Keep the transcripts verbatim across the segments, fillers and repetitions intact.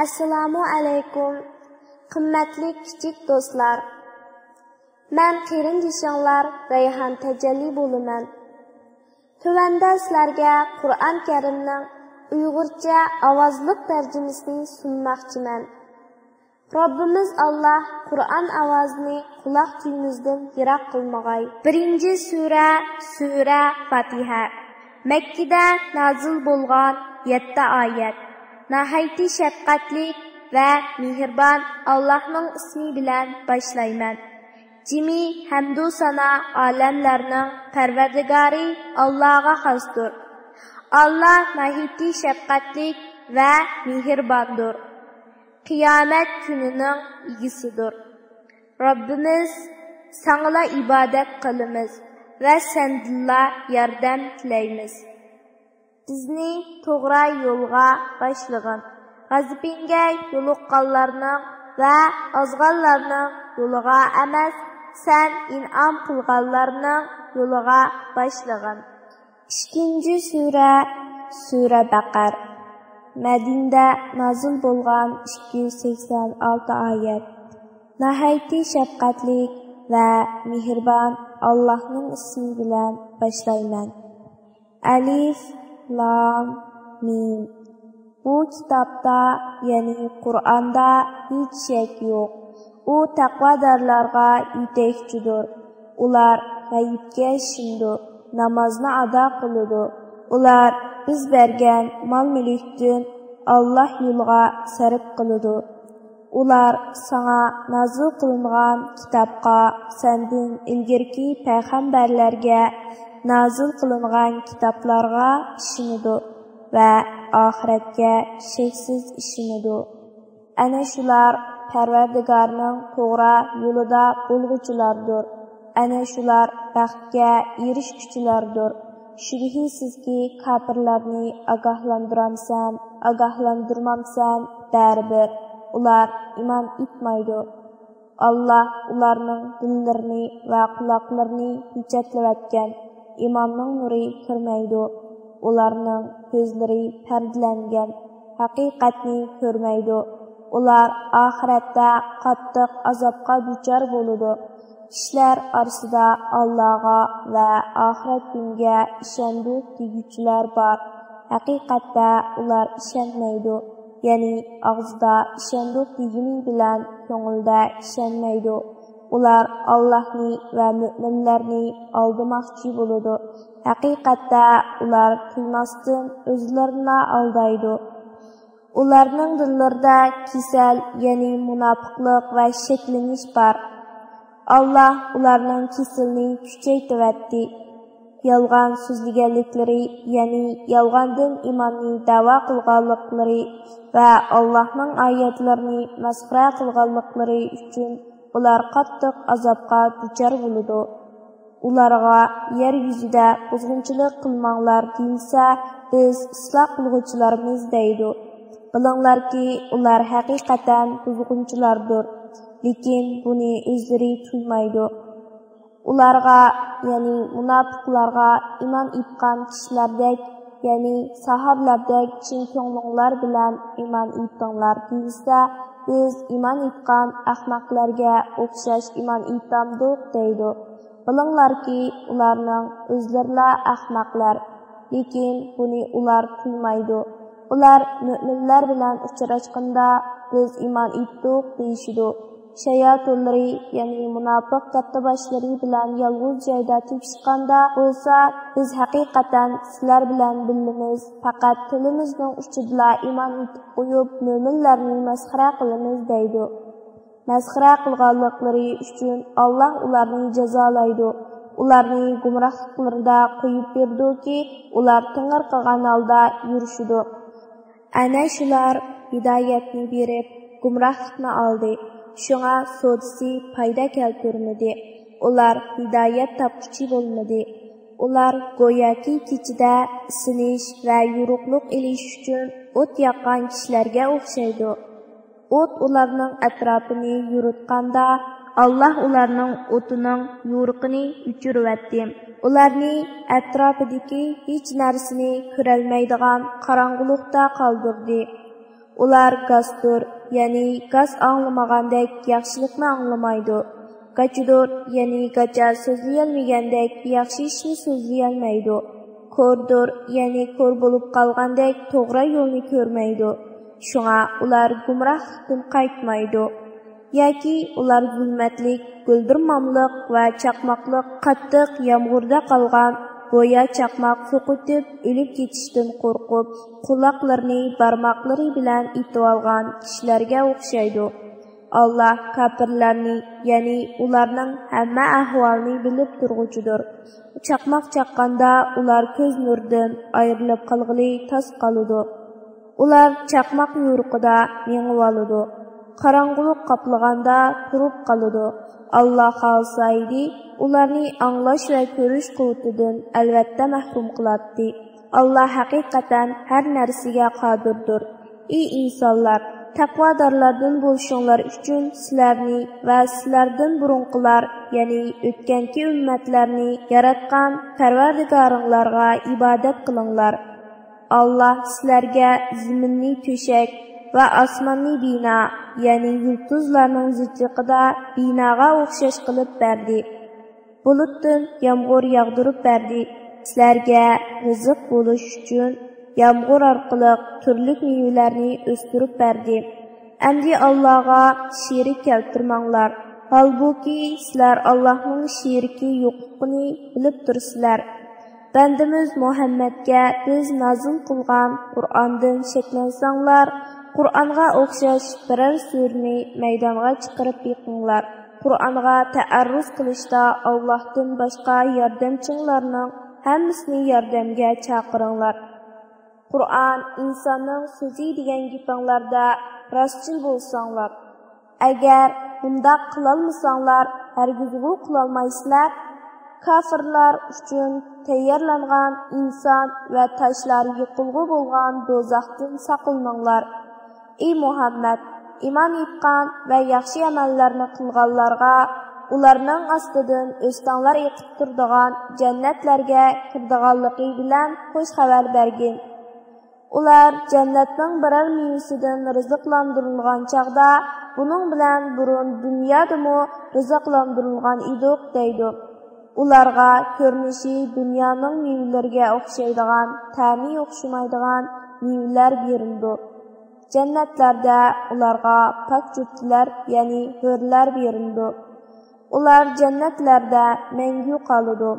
ئەسسالامۇ ئەلەيكۇم، قىممەتلىك كىچىك دوستلار. مەن قېرىندىشىڭلار رەيھان تەجەللى بولىمەن. تۆۋەندە سىلەرگە قۇرئان كەرىمنىڭ ئۇيغۇرچە ئاۋازلىق تەرجىمىسىنى سۇنماقچىمەن. رەببىمىز ئاللاھ قۇرئان ئاۋازىنى قۇلاق تۈۋىمىزدىن يىراق قىلمىغاي. بىرىنچى سۈرە، سۈرە فاتىھە. مەككىدە نازىل بولغان، يەتتە ئايەت. ناھايىتى شەپقەتلىك ۋە مېھرىبان ئاللاھنىڭ ئىسمى بىلەن باشلايمەن. جىمى ھەمدۇ سانا ئالەملەرنىڭ پەرۋەردىگارى ئاللاھقا خاستۇر. ئاللاھ ناھايىتى شەپقەتلىك ۋە مېھرىباندۇر. قىيامەت كۈنىنىڭ ئىگىسىدۇر. رەببىمىز، ساڭىلا ئىبادەت قىلىمىز ۋە سەندىنلا ياردەم تىلەيمىز. بىزنى توغرا يولغا باشلىغىن. غەزىپىڭگە يولۇققانلارنىڭ ۋە ئازغانلارنىڭ يولىغا ئەمەس، سەن ئىنئام قىلغانلارنىڭ يولىغا باشلىغىن. ئىككىنچى سۈرە، سۈرە بەقەر. مەدىنىدە نازىل بولغان، ئىككى يۈز سەكسەن ئالتە ئايەت. ناھايىتى شەپقەتلىك ۋە مېھرىبان ئاللاھنىڭ ئىسمى بىلەن باشلايمەن. ئەلىف، لام، مىم. بۇ كىتابتا، يەنى قۇرئاندا ھېچ شەك يوق. ئۇ تەقۋادارلارغا يېتەكچىدۇر. ئۇلار غەيىبكە ئىشىنىدۇ، نامازنى ئادا قىلىدۇ. ئۇلار بىز بەرگەن مال-مۈلۈكتىن ئاللاھ يولىغا سەرپ قىلىدۇ. ئۇلار ساڭا نازىل قىلىنغان كىتابقا، سەندىن ئىلگىرىكى پەيغەمبەرلەرگە نازىل قىلىنغان كىتابلارغا ئىشىنىدۇ ۋە ئاخىرەتكە شەكسىز ئىشىنىدۇ. ئەنە شۇلار پەرۋەردىگارنىڭ توغرا يولىدا بولغۇچىلاردۇر. ئەنە شۇلار بەختكە ئېرىشكۈچىلەردۇر. شۈبھىسىزكى، كاپىرلارنى ئاگاھلاندۇرامسەن، ئاگاھلاندۇرمامسەن، بەرىبىر ئۇلار ئىمان ئېيتمايدۇ. ئاللاھ ئۇلارنىڭ دىللىرىنى ۋە قۇلاقلىرىنى پېچەتلىۋەتكەن. ئىماننىڭ نۇرى كىرمەيدۇ. ئۇلارنىڭ كۆزلىرى پەردىلەنگەن. ھەقىقەتنى كۆرمەيدۇ. ئۇلار ئاخىرەتتە قاتتىق ئازابقا دۇچار بولىدۇ. كىشىلەر ئارىسىدا ئاللاغا ۋە ئاخىرەت كۈنىگە ئىشەندۇق دېگۈچىلەر بار. ھەقىقەتتە ئۇلار ئىشەنمەيدۇ. يەنى ئاغزىدا ئىشەندۇق دېگىنى بىلەن كۆڭلىدە ئىشەنمەيدۇ. ئۇلار ئاللاھنى ۋە مۆمىنلەرنى ئالدىماقچى بولىدۇ. ھەقىقەتتە ئۇلار تۇيماستىن ئۆزلىرىنىلا ئالدايدۇ. ئۇلارنىڭ دىللىرىدا كېسەل، يەنى مۇناپىقلىق ۋە شەكلىنىش بار. ئاللاھ ئۇلارنىڭ كېسىلىنى كۈچەيتىۋەتتى. يالغان سۆزلىگەنلىكلىرى، يەنى يالغاندىن ئىماننى دەۋا قىلغانلىقلىرى ۋە ئاللاھنىڭ ئايەتلىرىنى مەسخىرە قىلغانلىقلىرى ئۈچۈن ئۇلار قاتتىق ئازابقا دۇچار بولىدۇ. ئۇلارغا يەر يۈزىدە بۇزغۇنچىلىق قىلماڭلار دېيىلسە، بىز ئىسلاھ قىلغۇچىلارمىز دەيدۇ. بىلىڭلاركى، ئۇلار ھەقىقەتەن بۇزغۇنچىلاردۇر، لېكىن بۇنى ئۆزلىرى تۇيمايدۇ. ئۇلارغا، يەنى مۇناپىقلارغا ئىمان ئېيتقان كىشىلەردەك، يەنى ساھابىلەردەك چىن كۆڭلۈڭلار بىلەن ئىمان ئېيتىڭلار دېيىلسە، بىز ئىمان ئېيتقان ئەخمەقلەرگە ئوخشاش ئىمان ئېيتامدۇق دەيدۇ. بىلىڭلاركى، ئۇلارنىڭ ئۆزلىرىلا ئەخمەقلەر، لېكىن بۇنى ئۇلار تۇيمايدۇ. ئۇلار مۆمىنلەر بىلەن ئۇچراشقاندا، بىز ئىمان ئېيتتۇق دېيىشىدۇ. شاياتۇنلىرى، يەنى مۇناپىق كاتتىباشلىرى بىلەن يالغۇز جايدا تېپىشقاندا بولسا، بىز ھەقىقەتەن سىلەر بىلەن بىللىمىز، پەقەت تىلىمىزنىڭ ئۇچىدىلا ئىمان ئېيتىپ قويۇپ، مۆمىنلەرنى مەسخىرە قىلىمىز دەيدۇ. مەسخىرە قىلغانلىقلىرى ئۈچۈن ئاللاھ ئۇلارنى جازالايدۇ. ئۇلارنى گۇمراھلىقلىرىدا قويۇپ بېرىدۇكى، ئۇلار تېڭىرقىغان ھالدا يۈرۈشىدۇ. ئەنە شۇلار ھىدايەتنى بېرىپ، گۇمراھلىقنى ئالدى. شۇڭا سودىسى پايدا كەلتۈرمىدى. ئۇلار ھىدايەت تاپقۇچى بولمىدى. ئۇلار گوياكى كېچىدە ئىسسىنىش ۋە يورۇقلۇق ئېلىش ئۈچۈن ئوت ياققان كىشىلەرگە ئوخشايدۇ. ئوت ئۇلارنىڭ ئەتراپىنى يورۇتقاندا، ئاللاھ ئۇلارنىڭ ئوتىنىڭ يورۇقىنى ئۆچۈرۈۋەتتى. ئۇلارنى ئەتراپىدىكى ھېچ نەرسىنى كۆرەلمەيدىغان قاراڭغۇلۇقتا قالدۇردى. ئۇلار گاسدۇر، يەنى گاس ئاڭلىمىغاندەك ياخشىلىقنى ئاڭلىمايدۇ. گاچىدۇر، يەنى گاچا سۆزلىيەلمىگەندەك ياخشى ئىشنى سۆزلىيەلمەيدۇ. كوردۇر، يەنى كور بولۇپ قالغاندەك توغرا يولنى كۆرمەيدۇ. شۇڭا ئۇلار گۇمراھلىقتىن قايتمايدۇ. ياكى ئۇلار زۇلمەتلىك، گۈلدۈرماملىق ۋە چاقماقلىق قاتتىق يامغۇردا قالغان، گويا چاقماق سوقۇۋېتىپ ئۆلۈپ كېتىشتىن قورقۇپ، قۇلاقلىرىنى بارماقلىرى بىلەن ئېتىۋالغان كىشىلەرگە ئوخشايدۇ. ئاللاھ كاپىرلارنى، يەنى ئۇلارنىڭ ھەممە ئەھۋالىنى بىلىپ تۇرغۇچىدۇر. چاقماق چاققاندا ئۇلار كۆز نۇرىدىن ئايرىلىپ قالغىلى تاس قالىدۇ. ئۇلار چاقماق يورۇقىدا مېڭىۋالىدۇ. قاراڭغۇلۇق قاپلىغاندا تۇرۇپ قالىدۇ. ئاللاھ خالىسا ئىدى، ئۇلارنى ئاڭلاش ۋە كۆرۈش قۇۋۋىتىدىن ئەلۋەتتە مەھرۇم قىلاتتى. ئاللاھ ھەقىقەتەن ھەر نەرسىگە قادىردۇر. ئى ئىنسانلار! تەقۋادارلاردىن بولۇشۇڭلار ئۈچۈن سىلەرنى ۋە سىلەردىن بۇرۇنقىلار، يەنى ئۆتكەنكى ئۈممەتلەرنى ياراتقان پەرۋەردىگارىڭلارغا ئىبادەت قىلىڭلار. ئاللاھ سىلەرگە زېمىننى تۆشەك ۋە ئاسماننى بىنا، يەنى يۇلتۇزلارنىڭ زىچلىقىدا بىناغا ئوخشاش قىلىپ بەردى. بۇلۇتتىن يامغۇر ياغدۇرۇپ بەردى. سىلەرگە رىزىق بولۇش ئۈچۈن يامغۇر ئارقىلىق تۈرلۈك مېۋىلەرنى ئۆستۈرۈپ بەردى. ئەمدى ئاللاھقا شېرىك كەلتۈرمەڭلار. ھالبۇكى، سىلەر ئاللاھنىڭ شېرىكى يوقلۇقىنى بىلىپ تۇرىسىلەر. بەندىمىز مۇھەممەدكە بىز نازىل قىلغان قۇرئاندىن شەكلەنسەڭلار، قۇرئانغا ئوخشاش بىرەر سۈرىنى مەيدانغا چىقىرىپ بېقىڭلار. قۇرئانغا تەئەررۇز قىلىشتا ئاللاھتىن باشقا ياردەمچىڭلارنىڭ ھەممىسىنى ياردەمگە چاقىرىڭلار. قۇرئان ئىنساننىڭ سۆزى دېگەن گېپىڭلاردا راستچىل بولساڭلار. ئەگەر بۇنداق قىلالمىساڭلار، ھەرگىزغۇ قىلالمايسىلەر. كاپىرلار ئۈچۈن تەييارلانغان ئىنسان ۋە تاشلار يېقىلغۇ بولغان دوزاختىن ساقلىنىڭلار. ئى مۇھەممەد، ئىمان ئېيتقان ۋە ياخشى ئەمەللەرنى قىلغانلارغا ئۇلارنىڭ ئاستىدىن ئۆستەڭلەر ئېقىپ تۇرىدىغان جەننەتلەرگە كىرىدىغانلىقى بىلەن خۇش خەۋەر بەرگىن. ئۇلار جەننەتنىڭ بىرەر مېۋىسىدىن رىزىقلاندۇرۇلغان چاغدا، بۇنىڭ بىلەن بۇرۇن دۇنيادىمۇ رىزىقلاندۇرۇلغان ئىدۇق، دەيدۇ. ئۇلارغا كۆرۈنۈشى دۇنيانىڭ مېۋىلىرىگە ئوخشايدىغان، تەمى ئوخشىمايدىغان مېۋىلەر بېرىلىدۇ. جەننەتلەردە ئۇلارغا پاك جۈپتىلەر، يەنى ھۆرلەر بېرىلىدۇ. ئۇلار جەننەتلەردە مەڭگۈ قالىدۇ.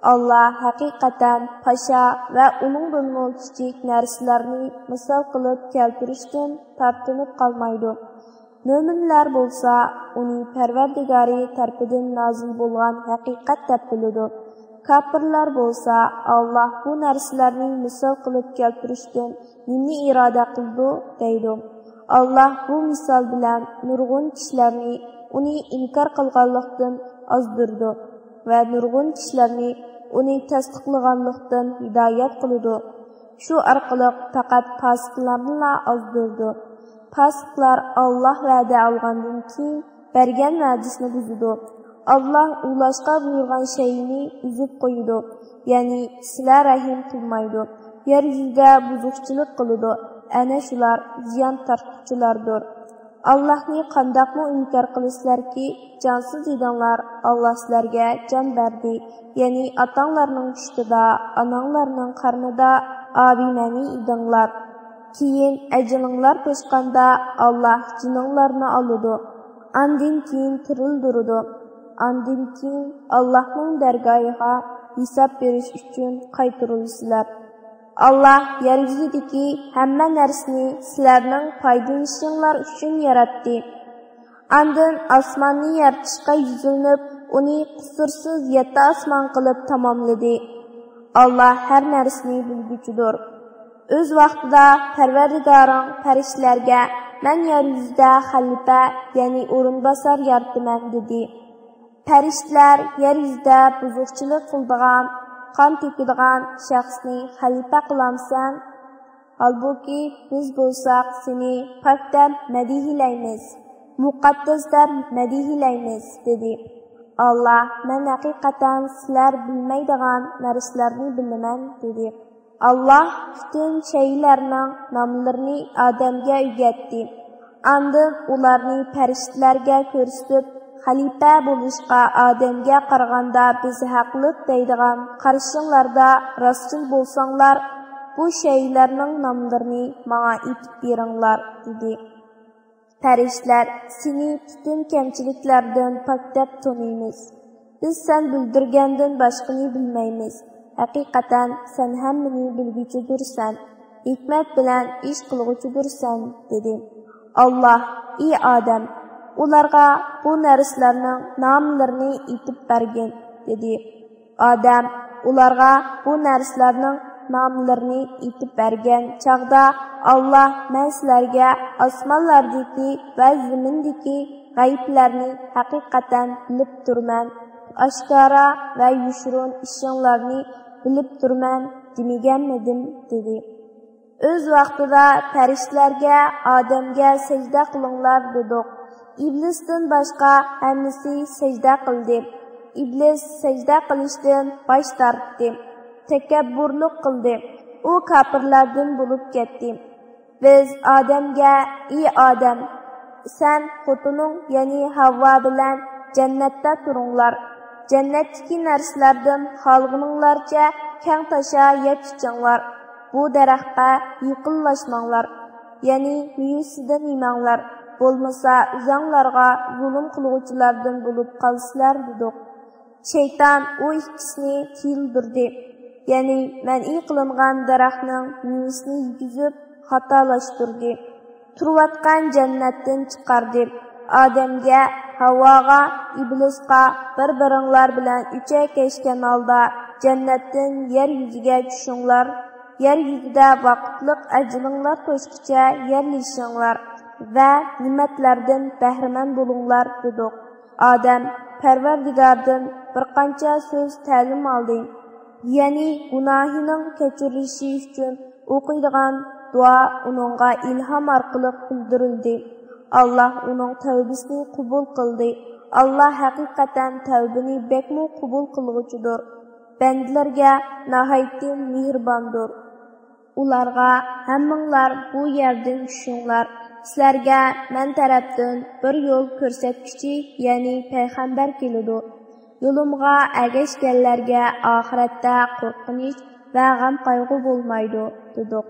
ئاللاھ ھەقىقەتەن پاشا ۋە ئۇنىڭدىنمۇ كىچىك نەرسىلەرنى مىسال قىلىپ كەلتۈرۈشتىن تارتىنىپ قالمايدۇ. مۆمىنلەر بولسا ئۇنى پەرۋەردىگارى تەرىپىدىن نازىل بولغان ھەقىقەت دەپ بىلىدۇ. كاپىرلار بولسا ئاللاھ بۇ نەرسىلەرنى مىسال قىلىپ كەلتۈرۈشتىن نېمىنى ئىرادە قىلىدۇ دەيدۇ. ئاللاھ بۇ مىسال بىلەن نۇرغۇن كىشىلەرنى ئۇنى ئىنكار قىلغانلىقتىن ئازدۇرىدۇ ۋە نۇرغۇن كىشىلەرنى ئۇنى تەستىقلىغانلىقتىن ھىدايەت قىلىدۇ. شۇ ئارقىلىق پەقەت پاسىقلارنىلا ئازدۇرىدۇ. پاسىقلار ئاللاھ ۋەدە ئالغاندىن كېيىن بەرگەن ۋەدىسىنى بۇزىدۇ. ئاللاھ ئۇلاشقا بۇيرۇغان شەيئىنى ئۈزۈپ قويىدۇ. يەنى سىلە رەھىم قىلمايدۇ. يەر يۈزىدە بۇزۇقچىلىق قىلىدۇ. ئەنە شۇلار زىيان تارتقۇچىلاردۇر. ئاللاھنى قانداقمۇ ئىنكار قىلىسىلەركى، جانسىز ئىدىڭلار، ئاللاھ سىلەرگە جان بەردى. يەنى ئاتاڭلارنىڭ پۇشتىدا، ئاناڭلارنىڭ قارنىدا ئابىمەنى ئىدىڭلار. كېيىن ئەجىلىڭلار توشقاندا ئاللاھ جېنىڭلارنى ئالىدۇ. ئاندىن كېيىن تىرىلدۈرىدۇ. ئاندىن كېيىن ئاللاھنىڭ دەرگاھىغا ھېساب بېرىش ئۈچۈن قايتۇرۇلىسىلەر. ئاللاھ يەر يۈزىدىكى ھەممە نەرسىنى سىلەرنىڭ پايدىلىنىشىڭلار ئۈچۈن ياراتتى. ئاندىن ئاسماننى يارىتىشقا يۈزلىنىپ، ئۇنى قۇسۇرسىز يەتتە ئاسمان قىلىپ تاماملىدى. ئاللاھ ھەر نەرسىنى بىلگۈچىدۇر. ئۆز ۋاقتىدا پەرۋەردىگارىڭ پەرىشتىلەرگە، مەن يەر يۈزىدە خەلىپە، يەنى ئورۇنباسار يارىتىمەن، دېدى. پەرىشتىلەر يەر يۈزىدە بۇزۇقچىلىق قىلىدىغان، قان تۆكىدىغان شەخسنى خەلىپە قىلامسەن؟ ھالبۇكى، بىز بولساق سېنى پاك دەپ مەدھىيلەيمىز، مۇقەددەس دەپ مەدھىيلەيمىز، دېدى. ئاللاھ، مەن ھەقىقەتەن سىلەر بىلمەيدىغان نەرسىلەرنى بىلىمەن، دېدى. ئاللاھ پۈتۈن شەيئىلەرنىڭ ناملىرىنى ئادەمگە ئۆگەتتى. ئاندىن ئۇلارنى پەرىشتىلەرگە كۆرسىتىپ، خەلىپە بولۇشقا ئادەمگە قارىغاندا بىز ھەقلىق دەيدىغان قارىشىڭلاردا راستچىل بولساڭلار، بۇ شەيئىلەرنىڭ ناملىرىنى ماڭا ئېيتىپ بېرىڭلار، دېدى. پەرىشتىلەر، سېنى پۈتۈن كەمچىلىكلەردىن پاك دەپ تونۇيمىز. بىز سەن بىلدۈرگەندىن باشقىنى بىلمەيمىز. ھەقىقەتەن سەن ھەممىنى بىلگۈچىدۇرسەن، ھېكمەت بىلەن ئىش قىلغۇچىدۇرسەن، دېدى. ئاللاھ، ئى ئادەم، ئۇلارغا بۇ نەرسىلەرنىڭ ناملىرىنى ئېيتىپ بەرگىن، دېدى. ئادەم ئۇلارغا بۇ نەرسىلەرنىڭ ناملىرىنى ئېيتىپ بەرگەن چاغدا، ئاللاھ، مەن سىلەرگە ئاسمانلاردىكى ۋە زېمىندىكى غەيىبلەرنى ھەقىقەتەن بىلىپ تۇرىمەن، ئاشكارا ۋە يوشۇرۇن ئىشىڭلارنى بىلىپ تۇرىمەن دېمىگەنمىدىم؟ دېدى. ئۆز ۋاقتىدا پەرىشتىلەرگە، ئادەمگە سەجدە قىلىڭلار دېدۇق. ئىبلىستىن باشقا ھەممىسى سەجدە قىلدى. ئىبلىس سەجدە قىلىشتىن باش تارتتى، تەكەببۇرلۇق قىلدى. ئۇ كاپىرلاردىن بولۇپ كەتتى. بىز ئادەمگە، ئى ئادەم، سەن، خوتۇنۇڭ، يەنى ھەۋۋا بىلەن جەننەتتە تۇرۇڭلار. جەننەتتىكى نەرسىلەردىن خالىغىنىڭلارچە كەڭ تاشا يەپ ئىچىڭلار. بۇ دەرەخكە يېقىنلاشماڭلار، يەنى مېۋىسىدىن يېمەڭلار، بولمىسا ئۆزەڭلارغا زۇلۇم قىلغۇچىلاردىن بولۇپ قالىسىلەر، دېدۇق. شەيتان ئۇ ئىككىسىنى تىيىلدۈردى، يەنى مەنئى قىلىنغان دەرەخنىڭ مېۋىسىنى يېگۈزۈپ خاتالاشتۇردى. تۇرۇۋاتقان جەننەتتىن چىقاردى. ئادەمگە، ھاۋاغا، ئىبلىسقا، بىر-بىرىڭلار بىلەن ئۆچەكلەشكەن ھالدا جەننەتتىن يەر يۈزىگە چۈشۈڭلار، يەر يۈزىدە ۋاقىتلىق ئەجىلىڭلار توشقىچە يەرلىشىڭلار ۋە نېمەتلەردىن بەھرىمەن بولۇڭلار، دېدۇق. ئادەم پەرۋەردىگاردىن بىر قانچە سۆز تەلىم ئالدى، يەنى گۇناھىنىڭ كەچۈرۈلۈشى ئۈچۈن ئوقۇيدىغان دۇئا ئۇنىڭغا ئىلھام ئارقىلىق بىلدۈرۈلدى. ئاللاھ ئۇنىڭ تەۋبىسىنى قوبۇل قىلدى. ئاللاھ ھەقىقەتەن تەۋبىنى بەكمۇ قوبۇل قىلغۇچىدۇر، بەندىلىرىگە ناھايىتى مېھرىباندۇر. ئۇلارغا، ھەممىڭلار بۇ يەردىن چۈشۈڭلار، سىلەرگە مەن تەرەپتىن بىر يول كۆرسەتكۈچى، يەنى پەيغەمبەر كېلىدۇ. يولۇمغا ئەگەشكەنلەرگە ئاخىرەتتە قورقۇنچ ۋە غەم-قايغۇ بولمايدۇ، دېدۇق.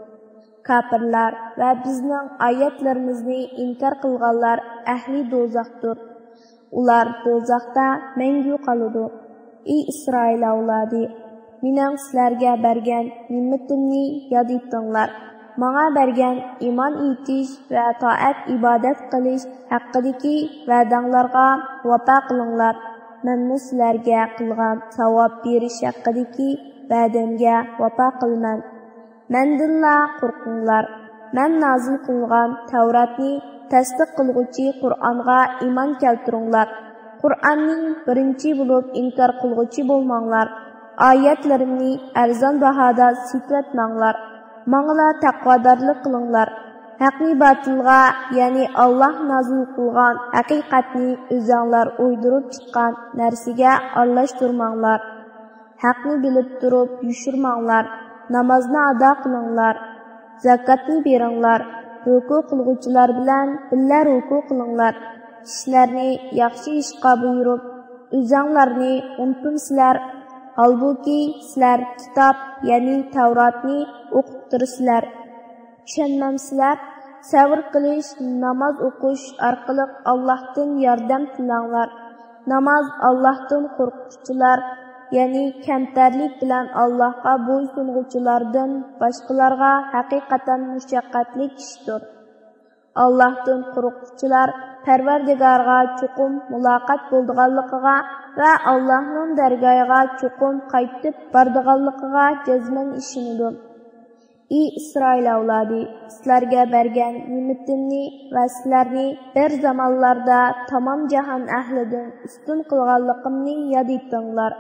كاپىرلار ۋە بىزنىڭ ئايەتلىرىمىزنى ئىنكار قىلغانلار ئەھلى دوزاختۇر. ئۇلار دوزاختا مەڭگۈ قالىدۇ. ئى ئىسرائىل ئەۋلادى! مېنىڭ سىلەرگە بەرگەن نېمىتىمنى ياد ئېتىڭلار. ماڭا بەرگەن ئىمان ئېيتىش ۋە تائەت-ئىبادەت قىلىش ھەققىدىكى ۋەدەڭلارغا ۋاپا قىلىڭلار. مەنمۇ سىلەرگە قىلغان ساۋاب بېرىش ھەققىدىكى ۋەدەمگە ۋاپا قىلىمەن. مەندىنلا قورقۇڭلار. مەن نازىل قىلغان تەۋراتنى تەستىق قىلغۇچى قۇرئانغا ئىمان كەلتۈرۈڭلار. قۇرئاننى بىرىنچى بولۇپ ئىنكار قىلغۇچى بولماڭلار. ئايەتلىرىمنى ئەرزان باھادا سېتىۋەتمەڭلار. ماڭىلا تەقۋادارلىق قىلىڭلار. ھەقنى باتىلغا، يەنى ئاللاھ نازىل قىلغان ھەقىقەتنى ئۆزەڭلار ئويدۇرۇپ چىققان نەرسىگە ئارىلاشتۇرماڭلار. ھەقنى بىلىپ تۇرۇپ يوشۇرماڭلار، نامازنى ئادا قىلىڭلار، زاكاتنى بېرىڭلار، رۇكۇ قىلغۇچىلار بىلەن بىللە رۇكۇ قىلىڭلار، كىشىلەرنى ياخشى ئىشقا بۇيرۇپ، ئۆزەڭلارنى ئۇنتۇمسىلەر، ھالبۇكى، سىلەر كىتاب، يەنى تەۋراتنى ئوقۇپ تۇرىسىلەر. چۈشەنمەمسىلەر؟ سەۋر قىلىش، ناماز ئوقۇش ئارقىلىق ئاللاھتىن ياردەم تىلەڭلار. ناماز ئاللاھتىن قورققۇچىلار، يەنى كەمتەرلىك بىلەن ئاللاھقا بويسۇنغۇچىلاردىن باشقىلارغا ھەقىقەتەن مۇشەققەتلىك ئىشتۇر. ئاللاھتىن قورققۇچىلار پەرۋەردىگارىغا چوقۇم مۇلاقات بولىدىغانلىقىغا ۋە ئاللاھنىڭ دەرگاھىغا چوقۇم قايتىپ بارىدىغانلىقىغا جەزمەن ئىشىنىدۇ. ئى ئىسرائىل ئەۋلادى، سىلەرگە بەرگەن نېمىتىمنى ۋە سىلەرنى بىر زامانلاردا تامام جاھان ئەھلىدىن ئۈستۈن قىلغانلىقىمنى ياد ئېتىڭلار.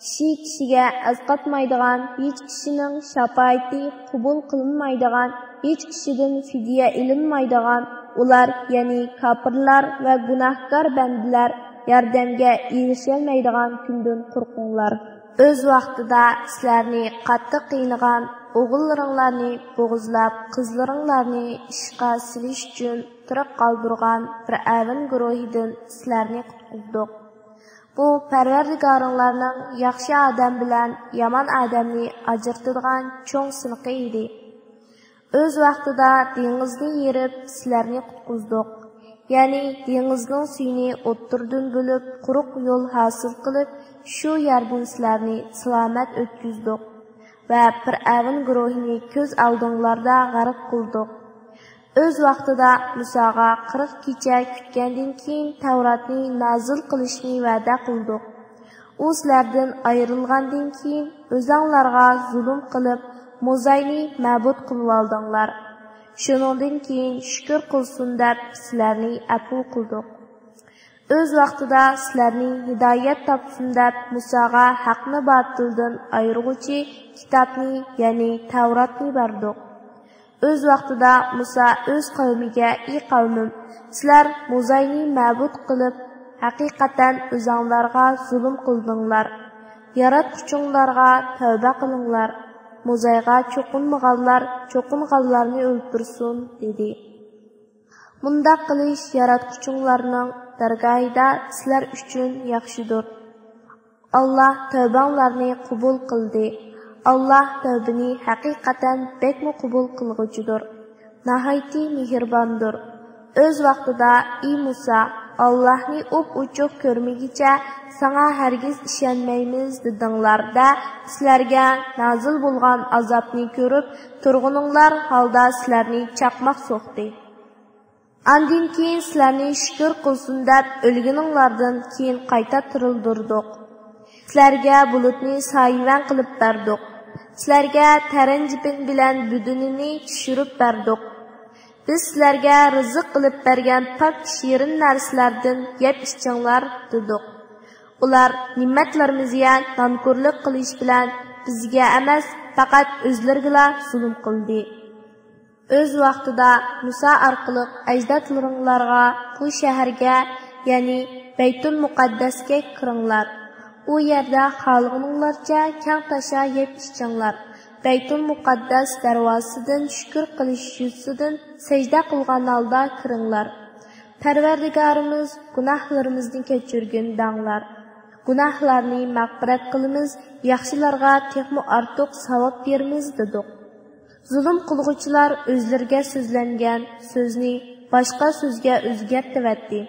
كىشى كىشىگە ئەسقاتمايدىغان، ھېچ كىشىنىڭ شاپائىتى قوبۇل قىلىنمايدىغان، ھېچ كىشىدىن فىدىيە ئېلىنمايدىغان، ئۇلار، يەنى كاپىرلار ۋە گۇناھكار بەندىلەر ياردەمگە ئېرىشەلمەيدىغان كۈندىن قورقۇڭلار. ئۆز ۋاقتىدا سىلەرنى قاتتىق قىينىغان ئوغۇللىرىڭلارنى بوغۇزلاپ، قىزلىرىڭلارنى ئىشقا سېلىش ئۈچۈن تىرىك قالدۇرغان پىرئەۋن گۇرۇھىدىن سىلەرنى قۇتقۇزدۇق. بۇ پەرۋەردىگارىڭلارنىڭ ياخشى ئادەم بىلەن يامان ئادەمنى ئاجرىتىدىغان چوڭ سىنىقى ئىدى. ئۆز ۋاقتىدا دېڭىزنى يېرىپ، سىلەرنى قۇتقۇزدۇق. يەنى دېڭىزنىڭ سۈيىنى ئوتتۇرىدىن بۆلۈپ، قۇرۇق يول ھاسىل قىلىپ، شۇ يەردىن سىلەرنى سالامەت ئۆتكۈزدۇق ۋە پىرئەۋن گۇرۇھىنى كۆز ئالدىڭلاردا غەرق قىلدۇق. ئۆز ۋاقتىدا مۇساغا قىرىق كېچە كۈتكەندىن كېيىن تەۋراتنى نازىل قىلىشنى ۋەدە قىلدۇق. ئۇ سىلەردىن ئايرىلغاندىن كېيىن ئۆزەڭلارغا زۇلۇم قىلىپ، موزاينى مەبۇد قىلىۋالدىڭلار. شۇنىڭدىن كېيىن شۈكۈر قىلسۇن دەپ سىلەرنى ئەپۇ قىلدۇق. ئۆز ۋاقتىدا سىلەرنى ھىدايەت تاپسۇن دەپ مۇساغا ھەقنى باتىلدىن ئايرىغۇچى كىتابنى، يەنى تەۋراتنى بەردۇق. ئۆز ۋاقتىدا مۇسا ئۆز قەۋمىگە: «ئى قەۋمىم، سىلەر موزاينى مەبۇد قىلىپ، ھەقىقەتەن ئۆزەڭلارغا زۇلۇم قىلدىڭلار. ياراتقۇچۇڭلارغا تەۋبە قىلىڭلار. موزايغا چوقۇنمىغانلار چوقۇنغانلارنى ئۆلتۈرسۇن» دېدى. مۇنداق قىلىش ياراتقۇچۇڭلارنىڭ دەرگاھىدا سىلەر ئۈچۈن ياخشىدۇر. ئاللاھ تەۋبەڭلارنى قوبۇل قىلدى. ئاللاھ تەۋبىنى ھەقىقەتەن بەكمۇ قوبۇل قىلغۇچىدۇر، ناھايىتى مېھرىباندۇر. ئۆز ۋاقتىدا: «ئى مۇسا، ئاللاھنى ئوپئوچۇق كۆرمىگۈچە ساڭا ھەرگىز ئىشەنمەيمىز» دېدىڭلار-دە، سىلەرگە نازىل بولغان ئازابنى كۆرۈپ تۇرغىنىڭلار ھالدا سىلەرنى چاقماق سوقتى. ئاندىن كېيىن سىلەرنى شۈكۈر قىلسۇن دەپ ئۆلگىنىڭلاردىن كېيىن قايتا تىرىلدۈردۇق. سىلەرگە بۇلۇتنى سايىۋەن قىلىپ بەردۇق. سىلەرگە تەرەنجىبىن بىلەن بۈدۈنىنى چۈشۈرۈپ بەردۇق. بىز سىلەرگە رىزىق قىلىپ بەرگەن پاك شېرىن نەرسىلەردىن يەپ ئىچىڭلار دېدۇق. ئۇلار نېمەتلىرىمىزگە نانكورلۇق قىلىش بىلەن بىزگە ئەمەس، پەقەت ئۆزلىرىگىلا زۇلۇم قىلدى. ئۆز ۋاقتىدا مۇسا ئارقىلىق ئەجدادلىرىڭلارغا: «بۇ شەھەرگە، يەنى بەيتۇل مۇقەددەسكە كىرىڭلار. ئۇ يەردە خالىغىنىڭلارچە كەڭ تاشا يەپ ئىچىڭلار. بەيتۇل مۇقەددەس دەرۋازىسىدىن شۈكۈر قىلىش يۈزىسىدىن سەجدە قىلغان ھالدا كىرىڭلار. پەرۋەردىگارىمىز، گۇناھلىرىمىزنى كەچۈرگىن» دەڭلار. «گۇناھلارنى مەغپىرەت قىلىمىز، ياخشىلارغا تېخىمۇ ئارتۇق ساۋاب بېرىمىز» دېدۇق. زۇلۇم قىلغۇچىلار ئۆزلىرىگە سۆزلەنگەن سۆزنى باشقا سۆزگە ئۆزگەرتىۋەتتى.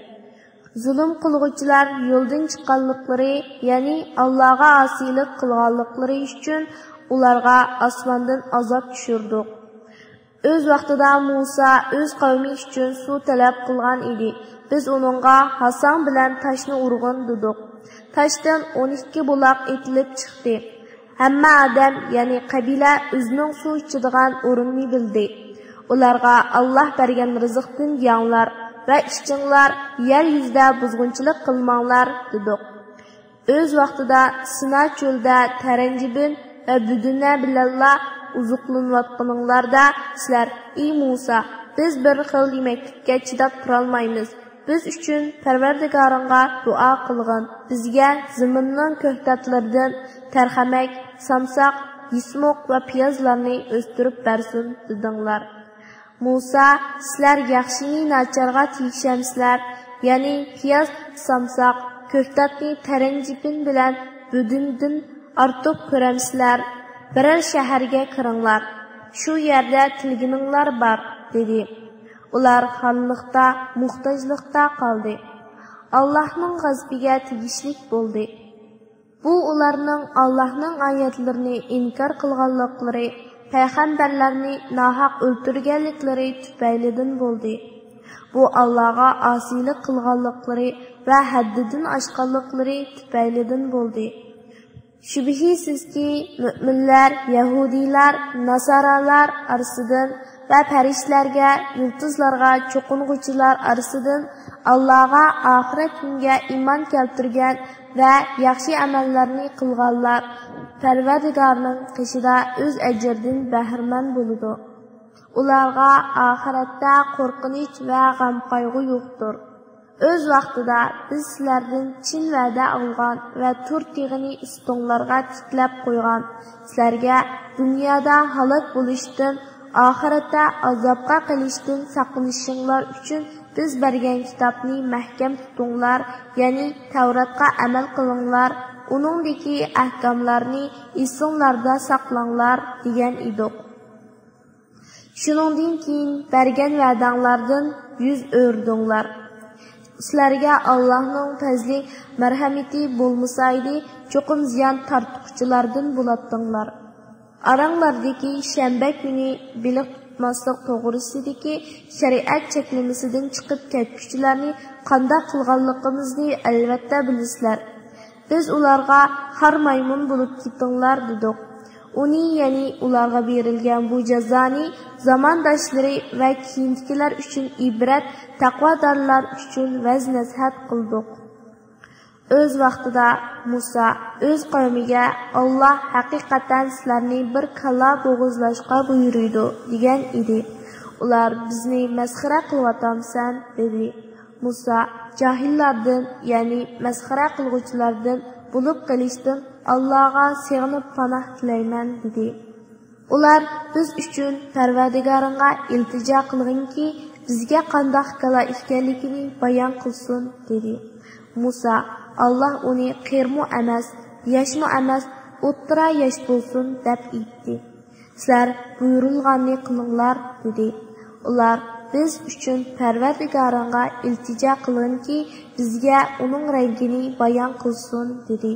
زۇلۇم قىلغۇچىلار يولدىن چىققانلىقلىرى، يەنى ئاللاغا ئاسىيلىق قىلغانلىقلىرى ئۈچۈن ئۇلارغا ئاسماندىن ئازاب چۈشۈردۇق. ئۆز ۋاقتىدا مۇسا ئۆز قەۋمى ئۈچۈن سۇ تەلەپ قىلغان ئىدى. بىز ئۇنىڭغا: «ھاساڭ بىلەن تاشنى ئۇرغىن» دېدۇق. تاشتىن ئون ئىككى بۇلاق ئېتىلىپ چىقتى. ھەممە ئادەم، يەنى قەبىلە، ئۆزىنىڭ سۇ ئىچىدىغان ئورنىنى بىلدى. ئۇلارغا: «ئاللاھ بەرگەن رىزىقتىن يەڭلار ۋە ئىچىڭلار، يەر يۈزىدە بۇزغۇنچىلىق قىلماڭلار» دېدۇق. ئۆز ۋاقتىدا سىنا چۆلىدە تەرەنجىبىن ۋە بۈدۈنە بىلەنلا ئوزۇقلىنىۋاتقىنىڭلاردا سىلەر: «ئى مۇسا، بىز بىر خىل يېمەكلىككە چىداپ تۇرالمايمىز. بىز ئۈچۈن پەرۋەردىگارىڭغا دۇئا قىلغىن، بىزگە زېمىننىڭ كۆكتاتلىرىدىن تەرخەمەك، سامساق، يىسمۇق ۋە پىيازلارنى ئۆستۈرۈپ بەرسۇن» دېدىڭلار. مۇسا: «سىلەر ياخشىنى ناچارغا تېگىشەمسىلەر؟ يەنى پىياز، سامساق، كۆكتاتنى تەرەنجىبىن بىلەن بۈدۈندىن ئارتۇق كۆرەمسىلەر؟ بىرەر شەھەرگە كىرىڭلار، شۇ يەردە تىلىگىنىڭلار بار» دېدى. ئۇلار خارلىقتا، موھتاجلىقتا قالدى. ئاللاھنىڭ غەزىپىگە تېگىشلىك بولدى. بۇ ئۇلارنىڭ ئاللاھنىڭ ئايەتلىرىنى ئىنكار قىلغانلىقلىرى، پەيغەمبەرلەرنى ناھەق ئۆلتۈرگەنلىكلىرى تۈپەيلىدىن بولدى. بۇ ئاللاغا ئاسىيلىق قىلغانلىقلىرى ۋە ھەددىدىن ئاشقانلىقلىرى تۈپەيلىدىن بولدى. شۈبھىسىزكى، مۆمىنلەر، يەھۇدىيلار، ناسارالار ئارىسىدىن ۋە پەرىشتىلەرگە، يۇلتۇزلارغا چوقۇنغۇچىلار ئارىسىدىن، ئاللاغا، ئاخىرەت كۈنگە ئىمان كەلتۈرگەن ۋە ياخشى ئەمەللەرنى قىلغانلار پەرۋەردىگارنىڭ قېشىدا ئۆز ئەجرىدىن بەھرىمەن بولىدۇ. ئۇلارغا ئاخىرەتتە قورقۇنچ ۋە غەم-قايغۇ يوقتۇر. ئۆز ۋاقتىدا بىز سىلەردىن چىن ۋەدە ئالغان ۋە تۇر تېغىنى ئۈستۈڭلارغا تىكلەپ قويغان، سىلەرگە دۇنيادا ھالاك بولۇشتىن، ئاخىرەتتە ئازابقا قېلىشتىن ساقلىنىشىڭلار ئۈچۈن بىز بەرگەن كىتابنى مەھكەم تۇتۇڭلار، يەنى تەۋراتقا ئەمەل قىلىڭلار، ئۇنىڭدىكى ئەھكاملارنى ئېسىڭلاردا ساقلاڭلار، دېگەن ئىدۇق. شۇنىڭدىن كېيىن بەرگەن ۋەدەڭلاردىن يۈز ئۆرۈدۈڭلار. سىلەرگە ئاللاھنىڭ پەزلى، مەرھەمىتى بولمىسايدى، چوقۇم زىيان تارتقۇچىلاردىن بولاتتىڭلار. ئاراڭلاردىكى شەنبە كۈنى بېلىق تۇتماسلىق توغرىسىدىكى شەرىئەت چەكلىمىسىدىن چىقىپ كەتكۈچىلەرنى قانداق قىلغانلىقىمىزنى ئەلۋەتتە بىلىسىلەر. بىز ئۇلارغا خار مايمۇن بولۇپ كېتىڭلار دېدۇق. ئۇنى، يەنى ئۇلارغا بېرىلگەن بۇ جازانى زامانداشلىرى ۋە كېيىنكىلەر ئۈچۈن ئىبرەت، تەقۋادارلار ئۈچۈن ۋەز-نەسىھەت قىلدۇق. ئۆز ۋاقتىدا مۇسا ئۆز قەۋمىگە، «ئاللا ھەقىقەتەن سىلەرنى بىر كالا بوغۇزلاشقا بۇيرۇيدۇ» دېگەن ئىدى. ئۇلار، «بىزنى مەسخىرە قىلىۋاتامسەن؟» دېدى. مۇسا، «جاھىللاردىن، يەنى مەسخىرە قىلغۇچىلاردىن بولۇپ قېلىشتىن ئاللاغا سېغىنىپ پاناھ تىلەيمەن» دېدى. ئۇلار، «بىز ئۈچۈن پەرۋەردىگارىڭغا ئىلتىجا قىلغىنكى، بىزگە قانداق كالا ئىكەنلىكىنى بايان قىلسۇن» دېدى. مۇسا، «ئاللا ئۇنى قېرىمۇ ئەمەس، ياشمۇ ئەمەس، ئوتتۇرا ياش بولسۇن» دەپ ئېيتتى. «سىلەر بۇيرۇلغاننى قىلىڭلار» دېدى. ئۇلار، «بىز ئۈچۈن پەرۋەردىگارىڭغا ئىلتىجا قىلغىنكى، بىزگە ئۇنىڭ رەڭگىنى بايان قىلسۇن» دېدى.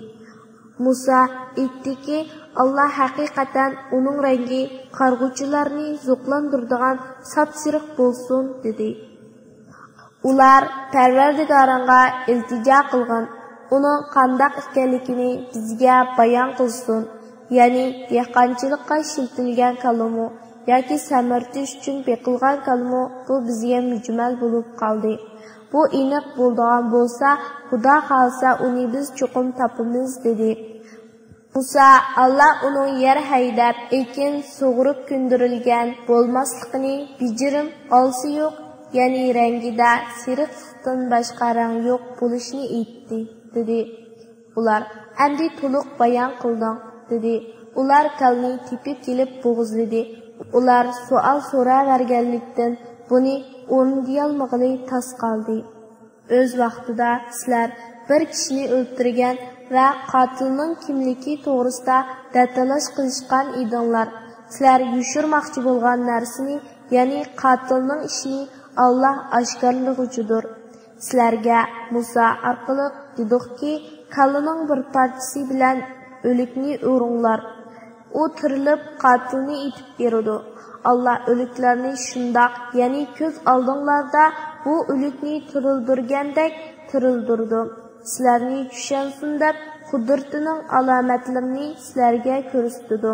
مۇسا ئېيتتىكى، «ئاللا ھەقىقەتەن ئۇنىڭ رەڭگى قارىغۇچىلارنى زوقلاندۇرىدىغان ساپسېرىق بولسۇن» دېدى. ئۇلار، «پەرۋەردىگارىڭغا ئىلتىجا قىلغىن، ئۇنىڭ قانداق ئىكەنلىكىنى بىزگە بايان قىلسۇن، يەنى دېھقانچىلىققا ئىشلىتىلگەن كالىمۇ ياكى سەمرىتىش ئۈچۈن بېقىلغان كالىمۇ، بۇ بىزگە مۈجمەل بولۇپ قالدى. بۇ ئېنىق بولىدىغان بولسا، خۇدا خالىسا ئۇنى بىز چوقۇم تاپىمىز» دېدى. مۇسا، ئاللا ئۇنىڭ يەر ھەيدەپ، ئېكىن سۇغۇرۇپ كۆندۈرۈلگەن بولماسلىقىنى، بېجىرىم ئالسا يوق، يەنى رەڭگىدە سېرىقلىقتىن باشقا رەڭ يوق بولۇشىنى ئېيتتى، دېدى. ئۇلار، «ئەمدى تولۇق بايان قىلدىڭ» دېدى. ئۇلار كالىنى تېپىپ كېلىپ بوغۇزلىدى. ئۇلار سوئال سوراۋەرگەنلىكتىن، بۇنى ئورۇندىيالمىغىلى تاس قالدى. ئۆز ۋاقتىدا سىلەر بىر كىشىنى ئۆلتۈرگەن ۋە قاتىلنىڭ كىملىكى توغرىسىدا دەتالاش قىلىشقان ئىدىڭلار. سىلەر يوشۇرماقچى بولغان نەرسىنى، يەنى قاتىلنىڭ ئىشىنى، ئاللا ئاشكارىلىغۇچىدۇر. سىلەرگە مۇسا ئارقىلىق دېدۇقكى، كالىنىڭ بىر پارچىسى بىلەن ئۆلۈكنى ئۇرۇڭلار. ئۇ تىرىلىپ، قاتىلنى ئېتىپ بېرىدۇ. ئاللا ئۆلۈكلەرنى شۇنداق، يەنى كۆز ئالدىڭلاردا بۇ ئۆلۈكنى تىرىلدۈرگەندەك تىرىلدۈرىدۇ. سىلەرنى چۈشەنسۇن دەپ، قۇدرىتىنىڭ ئالامەتلىرىنى سىلەرگە كۆرسىتىدۇ.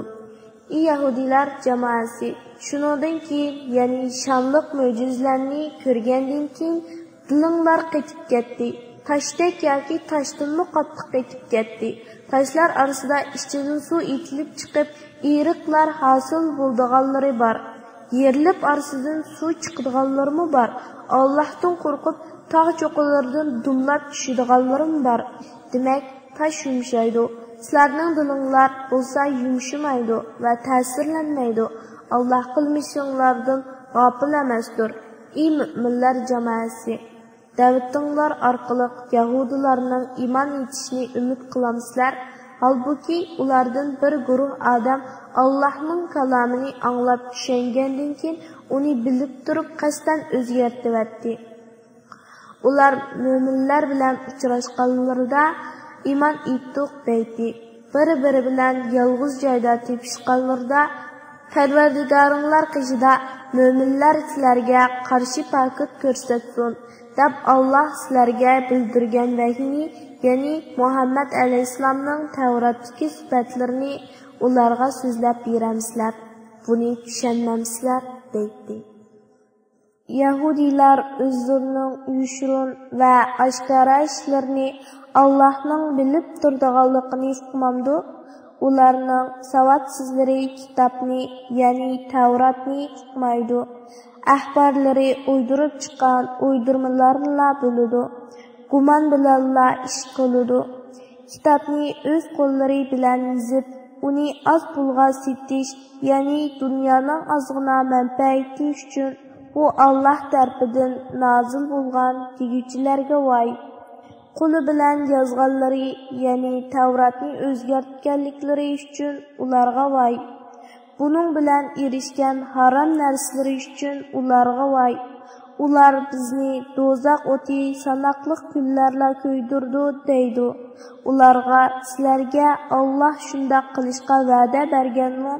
ئى يەھۇدىيلار جامائەسى، شۇنىڭدىن كېيىن، يەنى شانلىق مۆجىزىلەرنى كۆرگەندىن كېيىن، دىلىڭلار قېتىپ كەتتى. تاشتەك ياكى تاشتىنمۇ قاتتىق قېتىپ كەتتى. تاشلار ئارىسىدا ئىچىدىن سۇ ئېتىلىپ چىقىپ، ئېرىقلار ھاسىل بولىدىغانلىرى بار. يېرىلىپ ئارىسىدىن سۇ چىقىدىغانلىرىمۇ بار. ئاللاھتىن قورقۇپ، تاغ چوققىلىرىدىن دۇملاپ چۈشىدىغانلىرىمۇ بار. دېمەك، تاش يۇمشايدۇ. سىلەرنىڭ دىلىڭلار بولسا يۇمشىمايدۇ ۋە تەسىرلەنمەيدۇ. ئاللاھ قىلمىشىڭلاردىن غاپىل ئەمەستۇر. ئى مۆمىنلەر جامائەسى! دەۋىتىڭلار ئارقىلىق يەھۇدىيلارنىڭ ئىمان ئېيتىشىنى ئۈمىد قىلامسىلەر؟ ھالبۇكى، ئۇلاردىن بىر گۇرۇھ ئادەم ئاللاھنىڭ كالامىنى ئاڭلاپ چۈشەنگەندىن كېيىن، ئۇنى بىلىپ تۇرۇپ قەستەن ئۆزگەرتىۋەتتى. ئۇلار مۆمىنلەر بىلەن ئۇچراشقانلىرىدا، «ئىمان ئېيتتۇق» دەيتتى. بىر-بىرى بىلەن يالغۇز جايدا تېپىشقانلىرىدا، «پەرۋەردىگارىڭلار قېشىدا مۆمىنلەر سىلەرگە قارشى پاكىت كۆرسەتسۇن» دەپ، ئاللاھ سىلەرگە بىلدۈرگەن ۋەھىينى، يەنى مۇھەممەد ئەلەيھىسسالامنىڭ تەۋراتتىكى سۈپەتلىرىنى ئۇلارغا سۆزلەپ بېرەمسىلەر؟ بۇنى چۈشەنمەمسىلەر؟ دەيتتى. يەھۇدىيلار ئۆزلىرىنىڭ يوشۇرۇن ۋە ئاشكارا ئىشلىرىنى ئاللاھنىڭ بىلىپ تۇرىدىغانلىقىنى ئۇقمامدۇ؟ ئۇلارنىڭ ساۋاتسىزلىرى كىتابنى، يەنى تەۋراتنى ئۇقمايدۇ. ئەخبارلىرى ئويدۇرۇپ چىققان ئويدۇرمىلارنىلا بىلىدۇ، گۇمان بىلەنلا ئىش قىلىدۇ. كىتابنى ئۆز قوللىرى بىلەن يېزىپ، ئۇنى ئاز پۇلغا سېتىش، يەنى دۇنيانىڭ ئازغىنا مەنپەئەتى ئۈچۈن، بۇ ئاللاھ تەرىپىدىن نازىل بولغان دېگۈچىلەرگە ۋاي! قولى بىلەن يازغانلىرى، يەنى تەۋراتنى ئۆزگەرتكەنلىكلىرى ئۈچۈن ئۇلارغا ۋاي! بۇنىڭ بىلەن ئېرىشكەن ھارام نەرسىلىرى ئۈچۈن ئۇلارغا ۋاي! ئۇلار بىزنى دوزاخ ئوتى ساناقلىق كۈنلەرلا كۆيدۈرىدۇ دەيدۇ. ئۇلارغا، سىلەرگە ئاللاھ شۇنداق قىلىشقا ۋەدە بەرگەنمۇ؟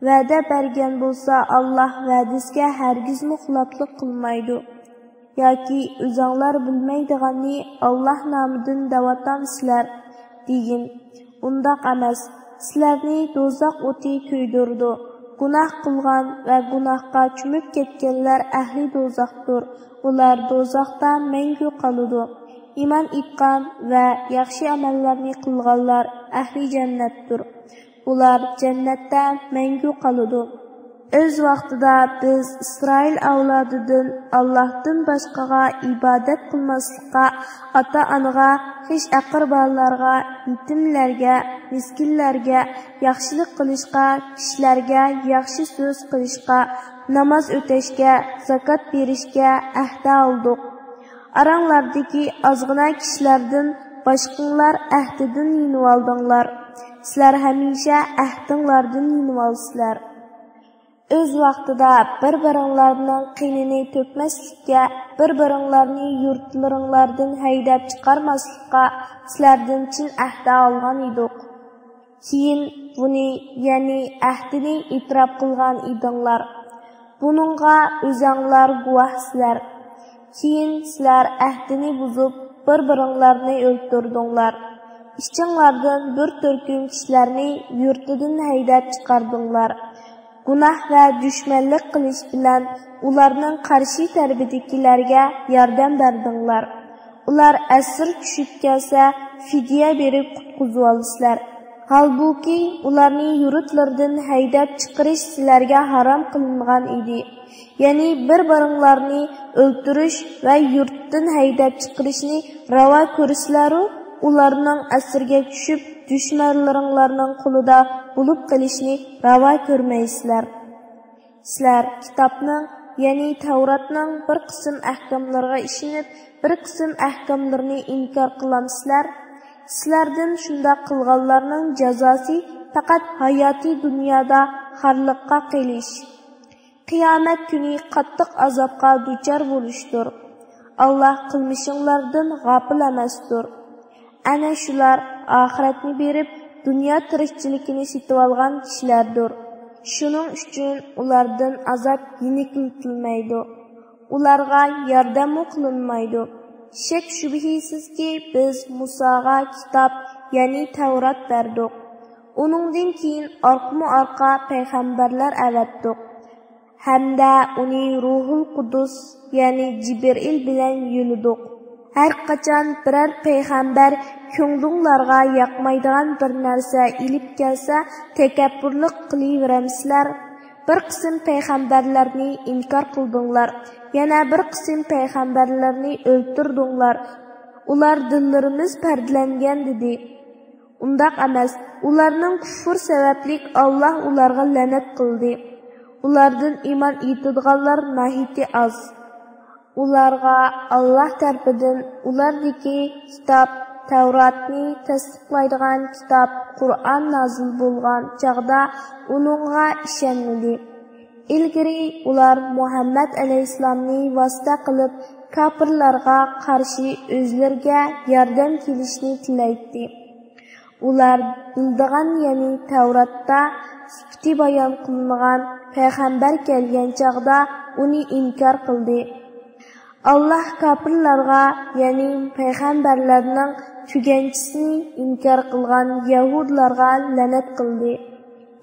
ۋەدە بەرگەن بولسا، ئاللاھ ۋەدىسىگە ھەرگىزمۇ خىلاپلىق قىلمايدۇ. ياكى ئۆزۈڭلار بىلمەيدىغاننى ئاللاھ نامىدىن دەۋاتامسىلەر؟ دېگىن، ئۇنداق ئەمەس. سىلەرنى دوزاخ ئوتى كۆيدۈرىدۇ. گۇناھ قىلغان ۋە گۇناھقا چۆمۈپ كەتكەنلەر ئەھلى دوزاختۇر. ئۇلار دوزاختا مەڭگۈ قالىدۇ. ئىمان ئېيتقان ۋە ياخشى ئەمەللەرنى قىلغانلار ئەھلى جەننەتتۇر. ئۇلار جەننەتتە مەڭگۈ قالىدۇ. ئۆز ۋاقتىدا بىز ئىسرائىل ئەۋلادىدىن ئاللاھتىن باشقىغا ئىبادەت قىلماسلىققا، ئاتا-ئانىغا، خىش-ئەقرىبالارغا، يېتىملەرگە، مىسكىنلەرگە ياخشىلىق قىلىشقا، كىشىلەرگە ياخشى سۆز قىلىشقا، ناماز ئۆتەشكە، زاكات بېرىشكە ئەھدە ئالدۇق. ئاراڭلاردىكى ئازغىنە كىشىلەردىن باشقىڭلار ئەھدىدىن يېنىۋالدىڭلار. سىلەر ھەمىشە ئەھدىڭلاردىن يېنىۋالىسىلەر. ئۆز ۋاقتىدا بىر-بىرىڭلارنىڭ قېنىنى تۆكمەسلىككە، بىر-بىرىڭلارنى يۇرتلىرىڭلاردىن ھەيدەپ چىقارماسلىققا سىلەردىن چىن ئەھدە ئالغان ئىدۇق. كېيىن بۇنى، يەنى ئەھدىنى ئېتىراپ قىلغان ئىدىڭلار. بۇنىڭغا ئۆزەڭلار گۇۋاھسىلەر. كېيىن سىلەر ئەھدىنى بۇزۇپ، بىر-بىرىڭلارنى ئۆلتۈردۈڭلار. ئىچىڭلاردىن بىر تۈركۈم كىشىلەرنى يۇرتىدىن ھەيدەپ چىقاردىڭلار. گۇناھ ۋە دۈشمەنلىك قىلىش بىلەن ئۇلارنىڭ قارشى تەرىپىدىكىلەرگە ياردەم بەردىڭلار. ئۇلار ئەسىر چۈشۈپ كەلسە، فىدىيە بېرىپ قۇتقۇزۇۋالىسىلەر. ھالبۇكى، ئۇلارنى يۇرتلىرىدىن ھەيدەپ چىقىرىش سىلەرگە ھارام قىلىنغان ئىدى. يەنى بىر-بىرىڭلارنى ئۆلتۈرۈش ۋە يۇرتتىن ھەيدەپ چىقىرىشنى راۋا كۆرىسىلەرۇ، ئۇلارنىڭ ئەسىرىگە چۈشۈپ، دۈشمەنلىرىڭلارنىڭ قولىدا بولۇپ قېلىشنى راۋا كۆرمەيسىلەر. سىلەر كىتابنىڭ، يەنى تەۋراتنىڭ بىر قىسىم ئەھكاملىرىغا ئىشىنىپ، بىر قىسىم ئەھكاملىرىنى ئىنكار قىلامسىلەر؟ سىلەردىن شۇنداق قىلغانلارنىڭ جازاسى پەقەت ھاياتىي دۇنيادا خارلىققا قېلىش، قىيامەت كۈنى قاتتىق ئازابقا دۇچار بولۇشتۇر. ئاللاھ قىلمىشىڭلاردىن غاپىل ئەمەستۇر. ئەنە شۇلار ئاخىرەتنى بېرىپ، دۇنيا تىرىكچىلىكىنى سېتىۋالغان كىشىلەردۇر. شۇنىڭ ئۈچۈن ئۇلاردىن ئازاب يېنىكلىتىلمەيدۇ. ئۇلارغا ياردەممۇ قىلىنمايدۇ. شەك-شۈبھىسىزكى، بىز مۇساغا كىتاب، يەنى تەۋرات بەردۇق. ئۇنىڭدىن كېيىن ئارقىمۇ-ئارقا پەيغەمبەرلەر ئەۋەتتۇق. ھەمدە ئۇنى روھۇل قۇدۇس، يەنى جىبرىئىل بىلەن يۆلىدۇق. ھەر قاچان بىرەر پەيغەمبەر كۆڭلۈڭلارغا ياقمايدىغان بىر نەرسە ئېلىپ كەلسە، تەكەببۇرلۇق قىلىۋېرەمسىلەر؟ بىر قىسىم پەيغەمبەرلەرنى ئىنكار قىلدىڭلار، يەنە بىر قىسىم پەيغەمبەرلەرنى ئۆلتۈردۈڭلار. ئۇلار دىللىرىمىز پەردىلەنگەن دېدى. ئۇنداق ئەمەس، ئۇلارنىڭ كۇفرى سەۋەبلىك ئاللاھ ئۇلارغا لەنەت قىلدى. ئۇلاردىن ئىمان ئېيتىدىغانلار ناھايىتى ئاز. ئۇلارغا ئاللاھ تەرىپىدىن ئۇلاردىكى كىتاب، تەۋراتنى تەستىقلايدىغان كىتاب، قۇرئان نازىل بولغان چاغدا ئۇنىڭغا ئىشەنمىدى. ئىلگىرى ئۇلار مۇھەممەد ئەلەيھىسسالامنى ۋاسىتە قىلىپ، كاپىرلارغا قارشى ئۆزلىرىگە ياردەم كېلىشىنى تىلەيتتى. ئۇلار بىلىدىغان، يەنى تەۋراتتا سۈپىتى بايان قىلىنغان پەيغەمبەر كەلگەن چاغدا ئۇنى ئىنكار قىلدى. ئاللاھ كاپىرلارغا، يەنى پەيغەمبەرلەرنىڭ تۈگەنچىسىنى ئىنكار قىلغان يەھۇدلارغا لەنەت قىلدى.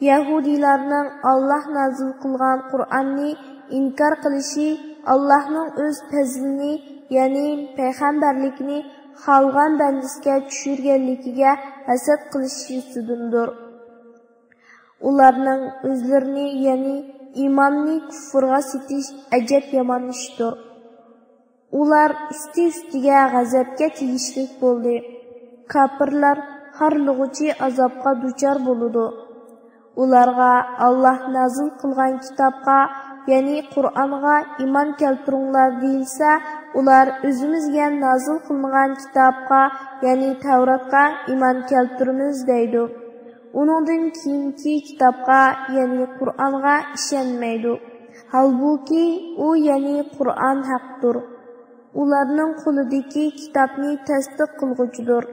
يەھۇدىيلارنىڭ ئاللاھ نازىل قىلغان قۇرئاننى ئىنكار قىلىشى ئاللاھنىڭ ئۆز پەزلىنى، يەنى پەيغەمبەرلىكنى خالىغان بەندىسىگە چۈشۈرگەنلىكىگە ھەسەت قىلىشى ئۈستىدىندۇر. ئۇلارنىڭ ئۆزلىرىنى، يەنى ئىماننى كۇفرغا سېتىش ئەجەب يامان ئىشتۇر. ئۇلار ئۈستى-ئۈستىگە غەزەپكە تېگىشلىك بولدى. كاپىرلار خارلىغۇچى ئازابقا دۇچار بولىدۇ. ئۇلارغا ئاللاھ نازىل قىلغان كىتابقا، يەنى قۇرئانغا ئىمان كەلتۈرۈڭلار دېيىلسە، ئۇلار ئۆزىمىزگە نازىل قىلىنغان كىتابقا، يەنى تەۋراتقا ئىمان كەلتۈرىمىز دەيدۇ. ئۇنىڭدىن كېيىنكى كىتابقا، يەنى قۇرئانغا ئىشەنمەيدۇ. ھالبۇكى، ئۇ، يەنى قۇرئان ھەقتۇر. ئۇلارنىڭ قولىدىكى كىتابنى تەستىق قىلغۇچىدۇر.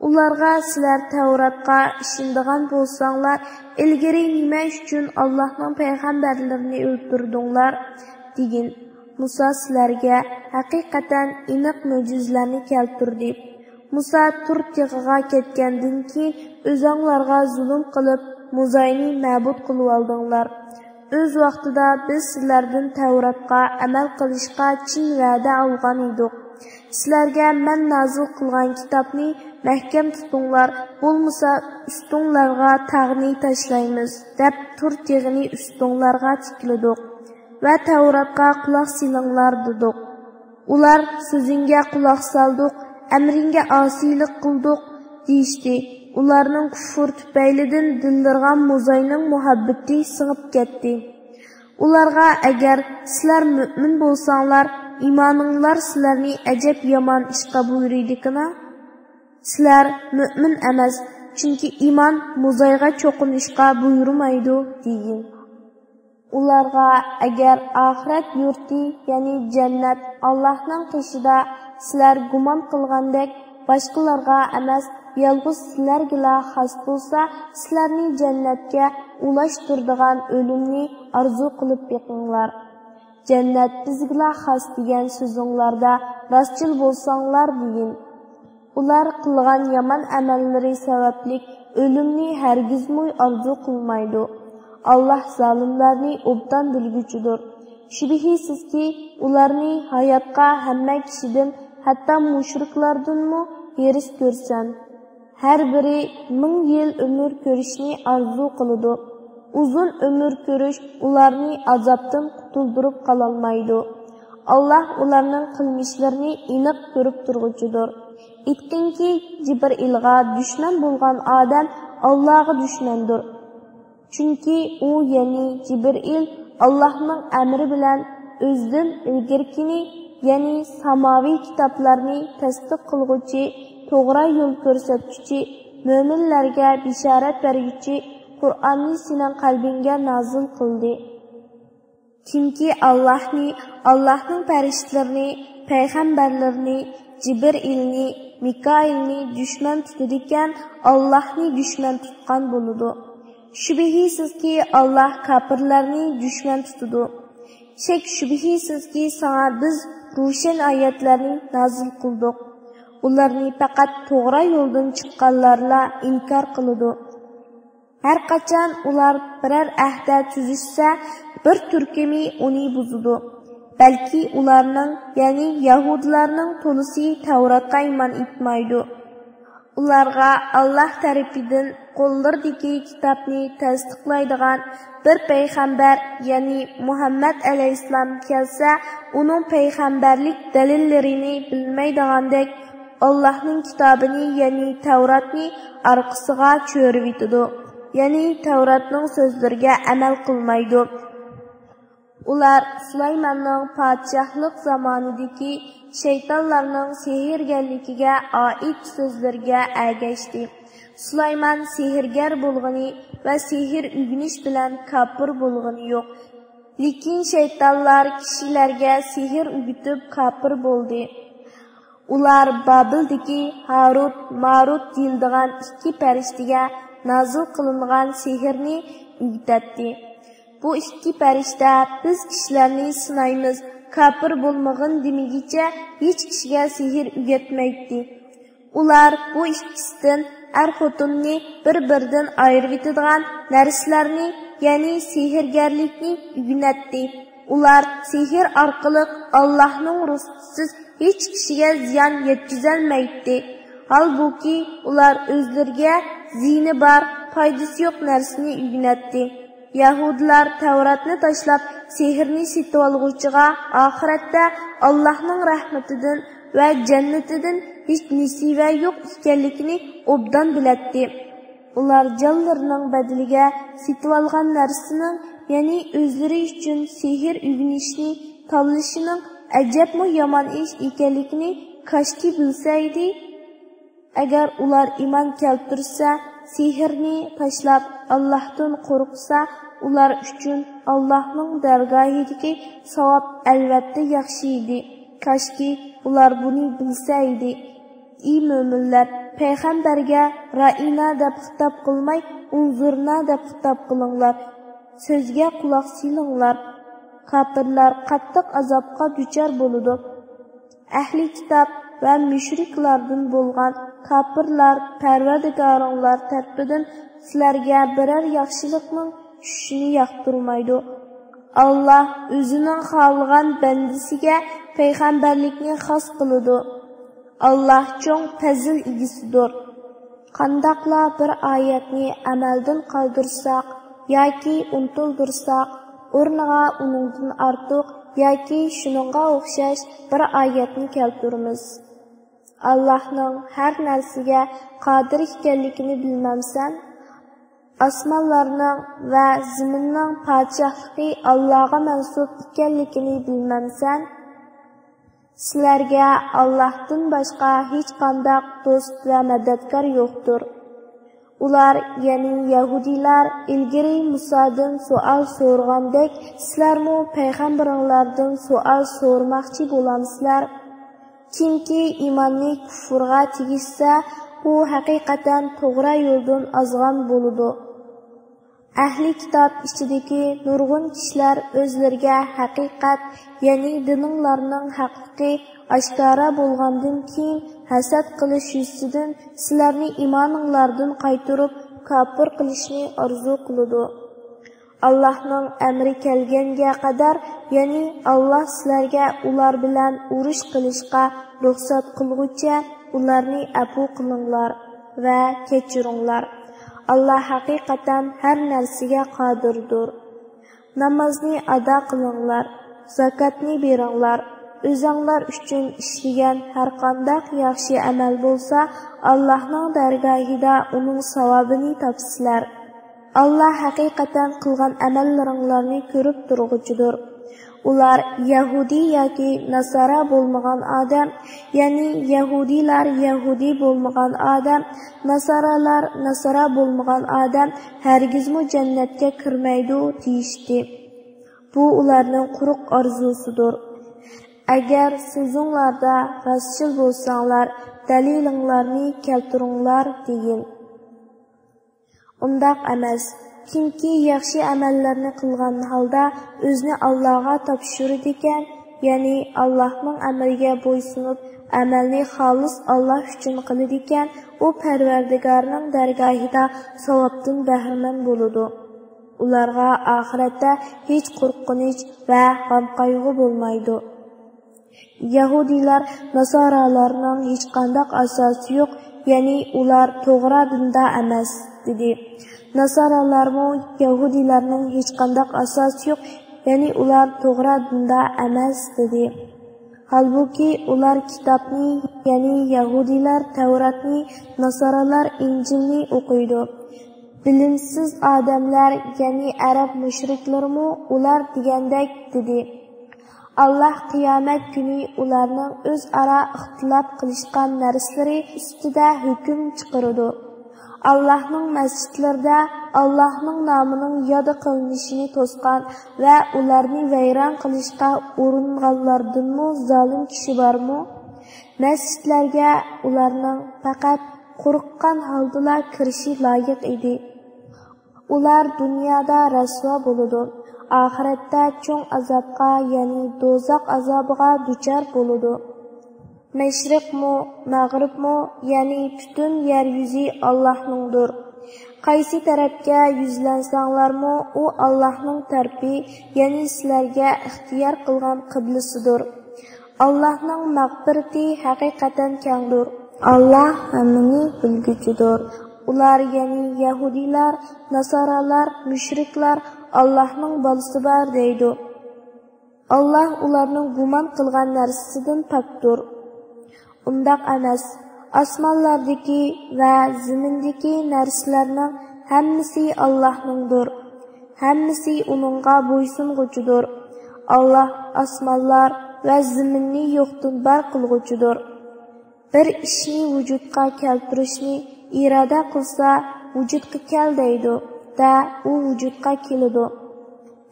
ئۇلارغا سىلەر تەۋراتقا ئىشىنىدىغان بولساڭلار، ئىلگىرى نېمە ئۈچۈن ئاللاھنىڭ پەيغەمبەرلىرىنى ئۆلتۈردۈڭلار؟ دېگىن. مۇسا سىلەرگە ھەقىقەتەن ئېنىق مۆجىزىلەرنى كەلتۈردى. مۇسا تۇر تېغىغا كەتكەندىن كېيىن، ئۆزۈڭلارغا زۇلۇم قىلىپ، مۇزاينى مەبۇد قىلىۋالدىڭلار. ئۆز ۋاقتىدا بىز سىلەردىن تەۋراتقا ئەمەل قىلىشقا چىن ۋەدە ئالغان ئىدۇق. سىلەرگە مەن نازىل قىلغان كىتابنى مەھكەم تۇتۇڭلار، بولمىسا ئۈستۈڭلارغا تاغنى تاشلايمىز، دەپ تۇر تېغىنى ئۈستۈڭلارغا تىكلىدۇق ۋە تەۋراتقا قۇلاق سېلىڭلار دېدۇق. ئۇلار سۆزۈڭگە قۇلاق سالدۇق، ئەمرىڭگە ئاسىيلىق قىلدۇق دېيىشتى. ئۇلارنىڭ كۇفۇر تۈپەيلىدىن دىللىرىغا مۇزاينىڭ مۇھەببىتى سىڭىپ كەتتى. ئۇلارغا، ئەگەر سىلەر مۆمىن بولساڭلار، ئىمانىڭلار سىلەرنى ئەجەب يامان ئىشقا بۇيرۇيدىكىنا؟ سىلەر مۆمىن ئەمەس، چۈنكى ئىمان مۇزايغا چوقۇنۇشقا بۇيرۇمايدۇ، دېگىن. ئۇلارغا، ئەگەر ئاخىرەت يۇرتى، يەنى جەننەت، ئاللاھنىڭ قېشىدا سىلەر گۇمان قىلغاندەك باشقىلارغا ئەمەس، يالغۇز سىلەرگىلا خاس بولسا، سىلەرنى جەننەتكە ئۇلاشتۇرىدىغان ئۆلۈمنى ئارزۇ قىلىپ بېقىڭلار. جەننەت بىزگىلا خاس دېگەن سۆزۈڭلاردا راستچىل بولساڭلار دېگىن. ئۇلار قىلغان يامان ئەمەللىرى سەۋەبلىك ئۆلۈمنى ھەرگىزمۇ ئارزۇ قىلمايدۇ. ئاللاھ زالىملارنى ئوبدان بىلگۈچىدۇر. شۈبھىسىزكى، ئۇلارنى ھاياتقا ھەممە كىشىدىن، ھەتتا مۇشرىكلاردىنمۇ ھېرىس كۆرسەم. ھەر بىرى مىڭ يىل ئۆمۈر كۆرۈشنى ئارزۇ قىلىدۇ. ئۇزۇن ئۆمۈر كۆرۈش ئۇلارنى ئازابتىن قۇتۇلدۇرۇپ قالالمايدۇ. ئاللاھ ئۇلارنىڭ قىلمىشلىرىنى ئېنىق كۆرۈپ تۇرغۇچىدۇر. ئېيتقىنكى، جىبرىئىلغا دۈشمەن بولغان ئادەم ئاللاھقا دۈشمەندۇر. چۈنكى ئۇ، يەنى جىبرىئىل، ئاللاھنىڭ ئەمرى بىلەن ئۆزىدىن ئىلگىرىكىنى، يەنى ساماۋىي كىتابلارنى تەستىق قىلغۇچى، توغرا يول كۆرسەتكۈچى، مۆمىنلەرگە بېشارەت بەرگۈچى قۇرئاننى سېنىڭ قەلبىڭگە نازىل قىلدى. كىمكى ئاللاھنى، ئاللاھنىڭ پەرىشتىلىرىنى، پەيغەمبەرلىرىنى، جىبرىئىلنى، مىكائىلنى دۈشمەن تۇتىدىكەن، ئاللاھنى دۈشمەن تۇتقان بولىدۇ. شۈبھىسىزكى، ئاللاھ كاپىرلارنى دۈشمەن تۇتىدۇ. شەك-شۈبھىسىزكى، ساڭا بىز روشەن ئايەتلەرنى نازىل قىلدۇق. ئۇلارنى پەقەت توغرا يولدىن چىققانلارلا ئىنكار قىلىدۇ. ھەر قاچان ئۇلار بىرەر ئەھدە تۈزۈشسە، بىر تۈركۈمى ئۇنى بۇزىدۇ. بەلكى ئۇلارنىڭ، يەنى يەھۇدىيلارنىڭ تولىسى تەۋراتقا ئىمان ئېيتمايدۇ. ئۇلارغا ئاللاھ تەرىپىدىن قوللىرىدىكى كىتابنى تەستىقلايدىغان بىر پەيغەمبەر، يەنى مۇھەممەد ئەلەيھىسسالام كەلسە، ئۇنىڭ پەيغەمبەرلىك دەلىللىرىنى بىلمەيدىغاندەك، ئاللاھنىڭ كىتابىنى، يەنى تەۋراتنى ئارقىسىغا چۆرۈۋېتىدۇ. يەنى تەۋراتنىڭ سۆزلىرىگە ئەمەل قىلمايدۇ. ئۇلار سۇلايماننىڭ پادىشاھلىق زامانىدىكى شەيتانلارنىڭ سېھىرگەرلىكىگە ئائىت سۆزلىرىگە ئەگەشتى. سۇلايمان سېھىرگەر بولغىنى ۋە سېھىر ئۆگىنىش بىلەن كاپىر بولغىنى يوق. لېكىن شەيتانلار كىشىلەرگە سېھىر ئۆگىتىپ كاپىر بولدى. ئۇلار بابىلدىكى ھاروت، ماروت دېيىلىدىغان ئىككى پەرىشتىگە نازىل قىلىنغان سېھىرنى ئۆگىتەتتى. بۇ ئىككى پەرىشتە، بىز كىشىلەرنى سىنايمىز، كاپىر بولمىغىن دېمىگىچە ھېچ كىشىگە سېھىر ئۆگەتمەيتتى. ئۇلار بۇ ئىككىسىدىن ئەر-خوتۇننى بىر-بىرىدىن ئايرىۋېتىدىغان نەرسىلەرنى، يەنى سېھىرگەرلىكنى ئۆگىنەتتى. ئۇلار سېھىر ئارقىلىق ئاللاھنىڭ رۇخسىتىسىز ھېچ كىشىگە زىيان يەتكۈزەلمەيتتى. ھالبۇكى، ئۇلار ئۆزلىرىگە زىيىنى بار، پايدىسى يوق نەرسىنى ئۆگىنەتتى. يەھۇدىيلار تەۋراتنى تاشلاپ، سېھىرنى سېتىۋالغۇچىغا ئاخىرەتتە ئاللاھنىڭ رەھمىتىدىن ۋە جەننىتىدىن ھېچ نېسىۋە يوق ئىكەنلىكىنى ئوبدان بىلەتتى. ئۇلار جانلىرىنىڭ بەدىلىگە سېتىۋالغان نەرسىنىڭ، يەنى ئۆزلىرى ئۈچۈن سېھىر ئۆگىنىشنى تاللىشىنىڭ ئەجەبمۇ يامان ئىش ئىكەنلىكىنى كاشكى بىلسە ئىدى. ئەگەر ئۇلار ئىمان كەلتۈرسە، سېھىرنى تاشلاپ، ئاللاھتىن قورقسا، ئۇلار ئۈچۈن ئاللاھنىڭ دەرگاھىدىكى ساۋاب ئەلۋەتتە ياخشى ئىدى. كاشكى ئۇلار بۇنى بىلسە ئىدى. ئى مۆمىنلەر، پەيغەمبەرگە رائىنا دەپ خىتاب قىلماي، ئۇنزۇرنا دەپ خىتاب قىلىڭلار. سۆزگە قۇلاق سېلىڭلار. كاپىرلار قاتتىق ئازابقا دۇچار بولىدۇ. ئەھلى كىتاب ۋە مۇشرىكلاردىن بولغان كاپىرلار پەرۋەردىگارىڭلار تەرىپىدىن سىلەرگە بىرەر ياخشىلىقنىڭ چۈشۈشىنى ياقتۇرمايدۇ. ئاللاھ ئۆزىنىڭ خالىغان بەندىسىگە پەيغەمبەرلىكنى خاس قىلىدۇ. ئاللاھ چوڭ پەزىل ئىگىسىدۇر. قانداقلا بىر ئايەتنى ئەمەلدىن قالدۇرساق ياكى ئۇنتۇلدۇرساق، ئورنىغا ئۇنىڭدىن ئارتۇق ياكى شۇنىڭغا ئوخشاش بىر ئايەتنى كەلتۈرىمىز. ئاللاھنىڭ ھەر نەرسىگە قادىر ئىكەنلىكىنى بىلمەمسەن؟ ئاسمانلارنىڭ ۋە زېمىننىڭ پادىشاھلىقى ئاللاغا مەنسۇپ ئىكەنلىكىنى بىلمەمسەن؟ سىلەرگە ئاللاھتىن باشقا ھېچقانداق دوست ۋە مەدەتكار يوقتۇر. ئۇلار، يەنى يەھۇدىيلار ئىلگىرى مۇسادىن سوئال سورىغاندەك، سىلەرمۇ پەيغەمبىرىڭلاردىن سوئال سورىماقچى بولامسىلەر؟ كىمكى ئىماننى كۇفرغا تېگىشسە، ئۇ ھەقىقەتەن توغرا يولدىن ئازغان بولىدۇ. ئەھلى كىتاب ئىچىدىكى نۇرغۇن كىشىلەر ئۆزلىرىگە ھەقىقەت، يەنى دىنىڭلارنىڭ ھەقلىقى ئاشكارا بولغاندىن كېيىن، ھەسەت قىلىش يۈزىسىدىن سىلەرنى ئىمانىڭلاردىن قايتۇرۇپ، كاپىر قىلىشنى ئارزۇ قىلىدۇ. ئاللاھنىڭ ئەمرى كەلگەنگە قەدەر، يەنى ئاللاھ سىلەرگە ئۇلار بىلەن ئۇرۇش قىلىشقا رۇخسەت قىلغۇچە، ئۇلارنى ئەپۇ قىلىڭلار ۋە كەچۈرۈڭلار. ئاللاھ ھەقىقەتەن ھەر نەرسىگە قادىردۇر. نامازنى ئادا قىلىڭلار، زاكاتنى بېرىڭلار. ئۆزۈڭلار ئۈچۈن ئىشلىگەن ھەرقانداق ياخشى ئەمەل بولسا، ئاللاھنىڭ دەرگاھىدا ئۇنىڭ ساۋابىنى تاپىسىلەر. ئاللاھ ھەقىقەتەن قىلغان ئەمەللىرىڭلارنى كۆرۈپ تۇرغۇچىدۇر. ئۇلار يەھۇدىي ياكى ناسارا بولمىغان ئادەم، يەنى يەھۇدىيلار يەھۇدىي بولمىغان ئادەم، ناسارالار ناسارا بولمىغان ئادەم ھەرگىزمۇ جەننەتكە كىرمەيدۇ دېيىشتى. بۇ ئۇلارنىڭ قۇرۇق ئارزۇسىدۇر. ئەگەر سۆزۈڭلاردا راستچىل بولساڭلار، دەلىلىڭلارنى كەلتۈرۈڭلار دېگىن. ئۇنداق ئەمەس. كىمكى ياخشى ئەمەللەرنى قىلغان ھالدا ئۆزىنى ئاللاغا تاپشۇرىدىكەن، يەنى ئاللاھنىڭ ئەمرىگە بويسۇنۇپ، ئەمەلنى خالىس ئاللاھ ئۈچۈن قىلىدىكەن، ئۇ پەرۋەردىگارنىڭ دەرگاھىدا ساۋابتىن بەھرىمەن بولىدۇ. ئۇلارغا ئاخىرەتتە ھېچ قورقۇنچ ۋە غەم-قايغۇ بولمايدۇ. يەھۇدىيلار ناسارالارنىڭ ھېچقانداق ئاساسى يوق، يەنى ئۇلار توغرا دىندا ئەمەس، دېدى. ناسارالارمۇ يەھۇدىيلارنىڭ ھېچقانداق ئاساسى يوق، يەنى ئۇلار توغرا دىندا ئەمەس، دېدى. ھالبۇكى، ئۇلار كىتابنى، يەنى يەھۇدىيلار تەۋراتنى، ناسارالار ئىنجىلنى ئوقۇيدۇ. بىلىمسىز ئادەملەر، يەنى ئەرەب مۇشرىكلىرىمۇ ئۇلار دېگەندەك دېدى. ئاللاھ قىيامەت كۈنى ئۇلارنىڭ ئۆزئارا ئىختىلاپ قىلىشقان نەرسىلىرى ئۈستىدە ھۆكۈم چىقىرىدۇ. ئاللاھنىڭ مەسچىتلىرىدە ئاللاھنىڭ نامىنىڭ ياد قىلىنىشىنى توسقان ۋە ئۇلارنى ۋەيران قىلىشقا ئۇرۇنغانلاردىنمۇ زالىم كىشى بارمۇ؟ مەسچىتلەرگە ئۇلارنىڭ پەقەت قورققان ھالدىلا كىرىشى لايىق ئىدى. ئۇلار دۇنيادا رەسۋا بولىدۇ، ئاخىرەتتە چوڭ ئازابقا، يەنى دوزاخ ئازابىغا دۇچار بولىدۇ. مەشرىقمۇ، مەغرىبمۇ، يەنى پۈتۈن يەر يۈزى ئاللاھنىڭدۇر. قايسى تەرەپكە يۈزلەنسەڭلارمۇ، ئۇ ئاللاھنىڭ تەرىپى، يەنى سىلەرگە ئىختىيار قىلغان قىبلىسىدۇر. ئاللاھنىڭ مەغپىرىتى ھەقىقەتەن كەڭدۇر. ئاللاھ ھەممىنى بىلگۈچىدۇر. ئۇلار، يەنى يەھۇدىيلار، ناسارالار، مۇشرىكلار ئاللاھنىڭ بالىسى بار دەيدۇ. ئاللاھ ئۇلارنىڭ گۇمان قىلغان نەرسىسىدىن پاكتۇر. ئۇنداق ئەمەس. ئاسمانلاردىكى ۋە زېمىندىكى نەرسىلەرنىڭ ھەممىسى ئاللاھنىڭدۇر. ھەممىسى ئۇنىڭغا بويسۇنغۇچىدۇر. ئاللاھ ئاسمانلار ۋە زېمىننى يوقتىن بار قىلغۇچىدۇر. بىر ئىشنى ۋۇجۇدقا كەلتۈرۈشنى ئىرادە قىلسا، ۋۇجۇدقا كەل دەيدۇ، دە، ئۇ ۋۇجۇدقا كېلىدۇ.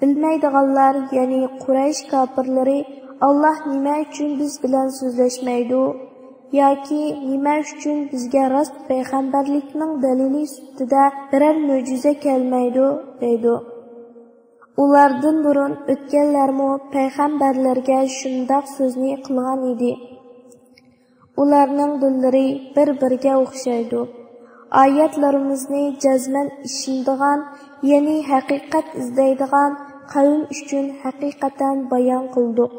بىلمەيدىغانلار، يەنى قۇرەيش كاپىرلىرى، ئاللاھ نېمە ئۈچۈن بىز بىلەن سۆزلەشمەيدۇ؟ ياكى نېمە ئۈچۈن بىزگە راست پەيغەمبەرلىكنىڭ دەلىلى سۈپىتىدە بىرەر مۆجىزە كەلمەيدۇ؟ دەيدۇ. ئۇلاردىن بۇرۇن ئۆتكەنلەرمۇ پەيغەمبەرلەرگە شۇنداق سۆزنى قىلغان ئىدى. ئۇلارنىڭ دىللىرى بىر-بىرىگە ئوخشايدۇ. ئايەتلىرىمىزنى جەزمەن ئىشىنىدىغان، يەنى ھەقىقەت ئىزدەيدىغان قەۋم ئۈچۈن ھەقىقەتەن بايان قىلدۇق.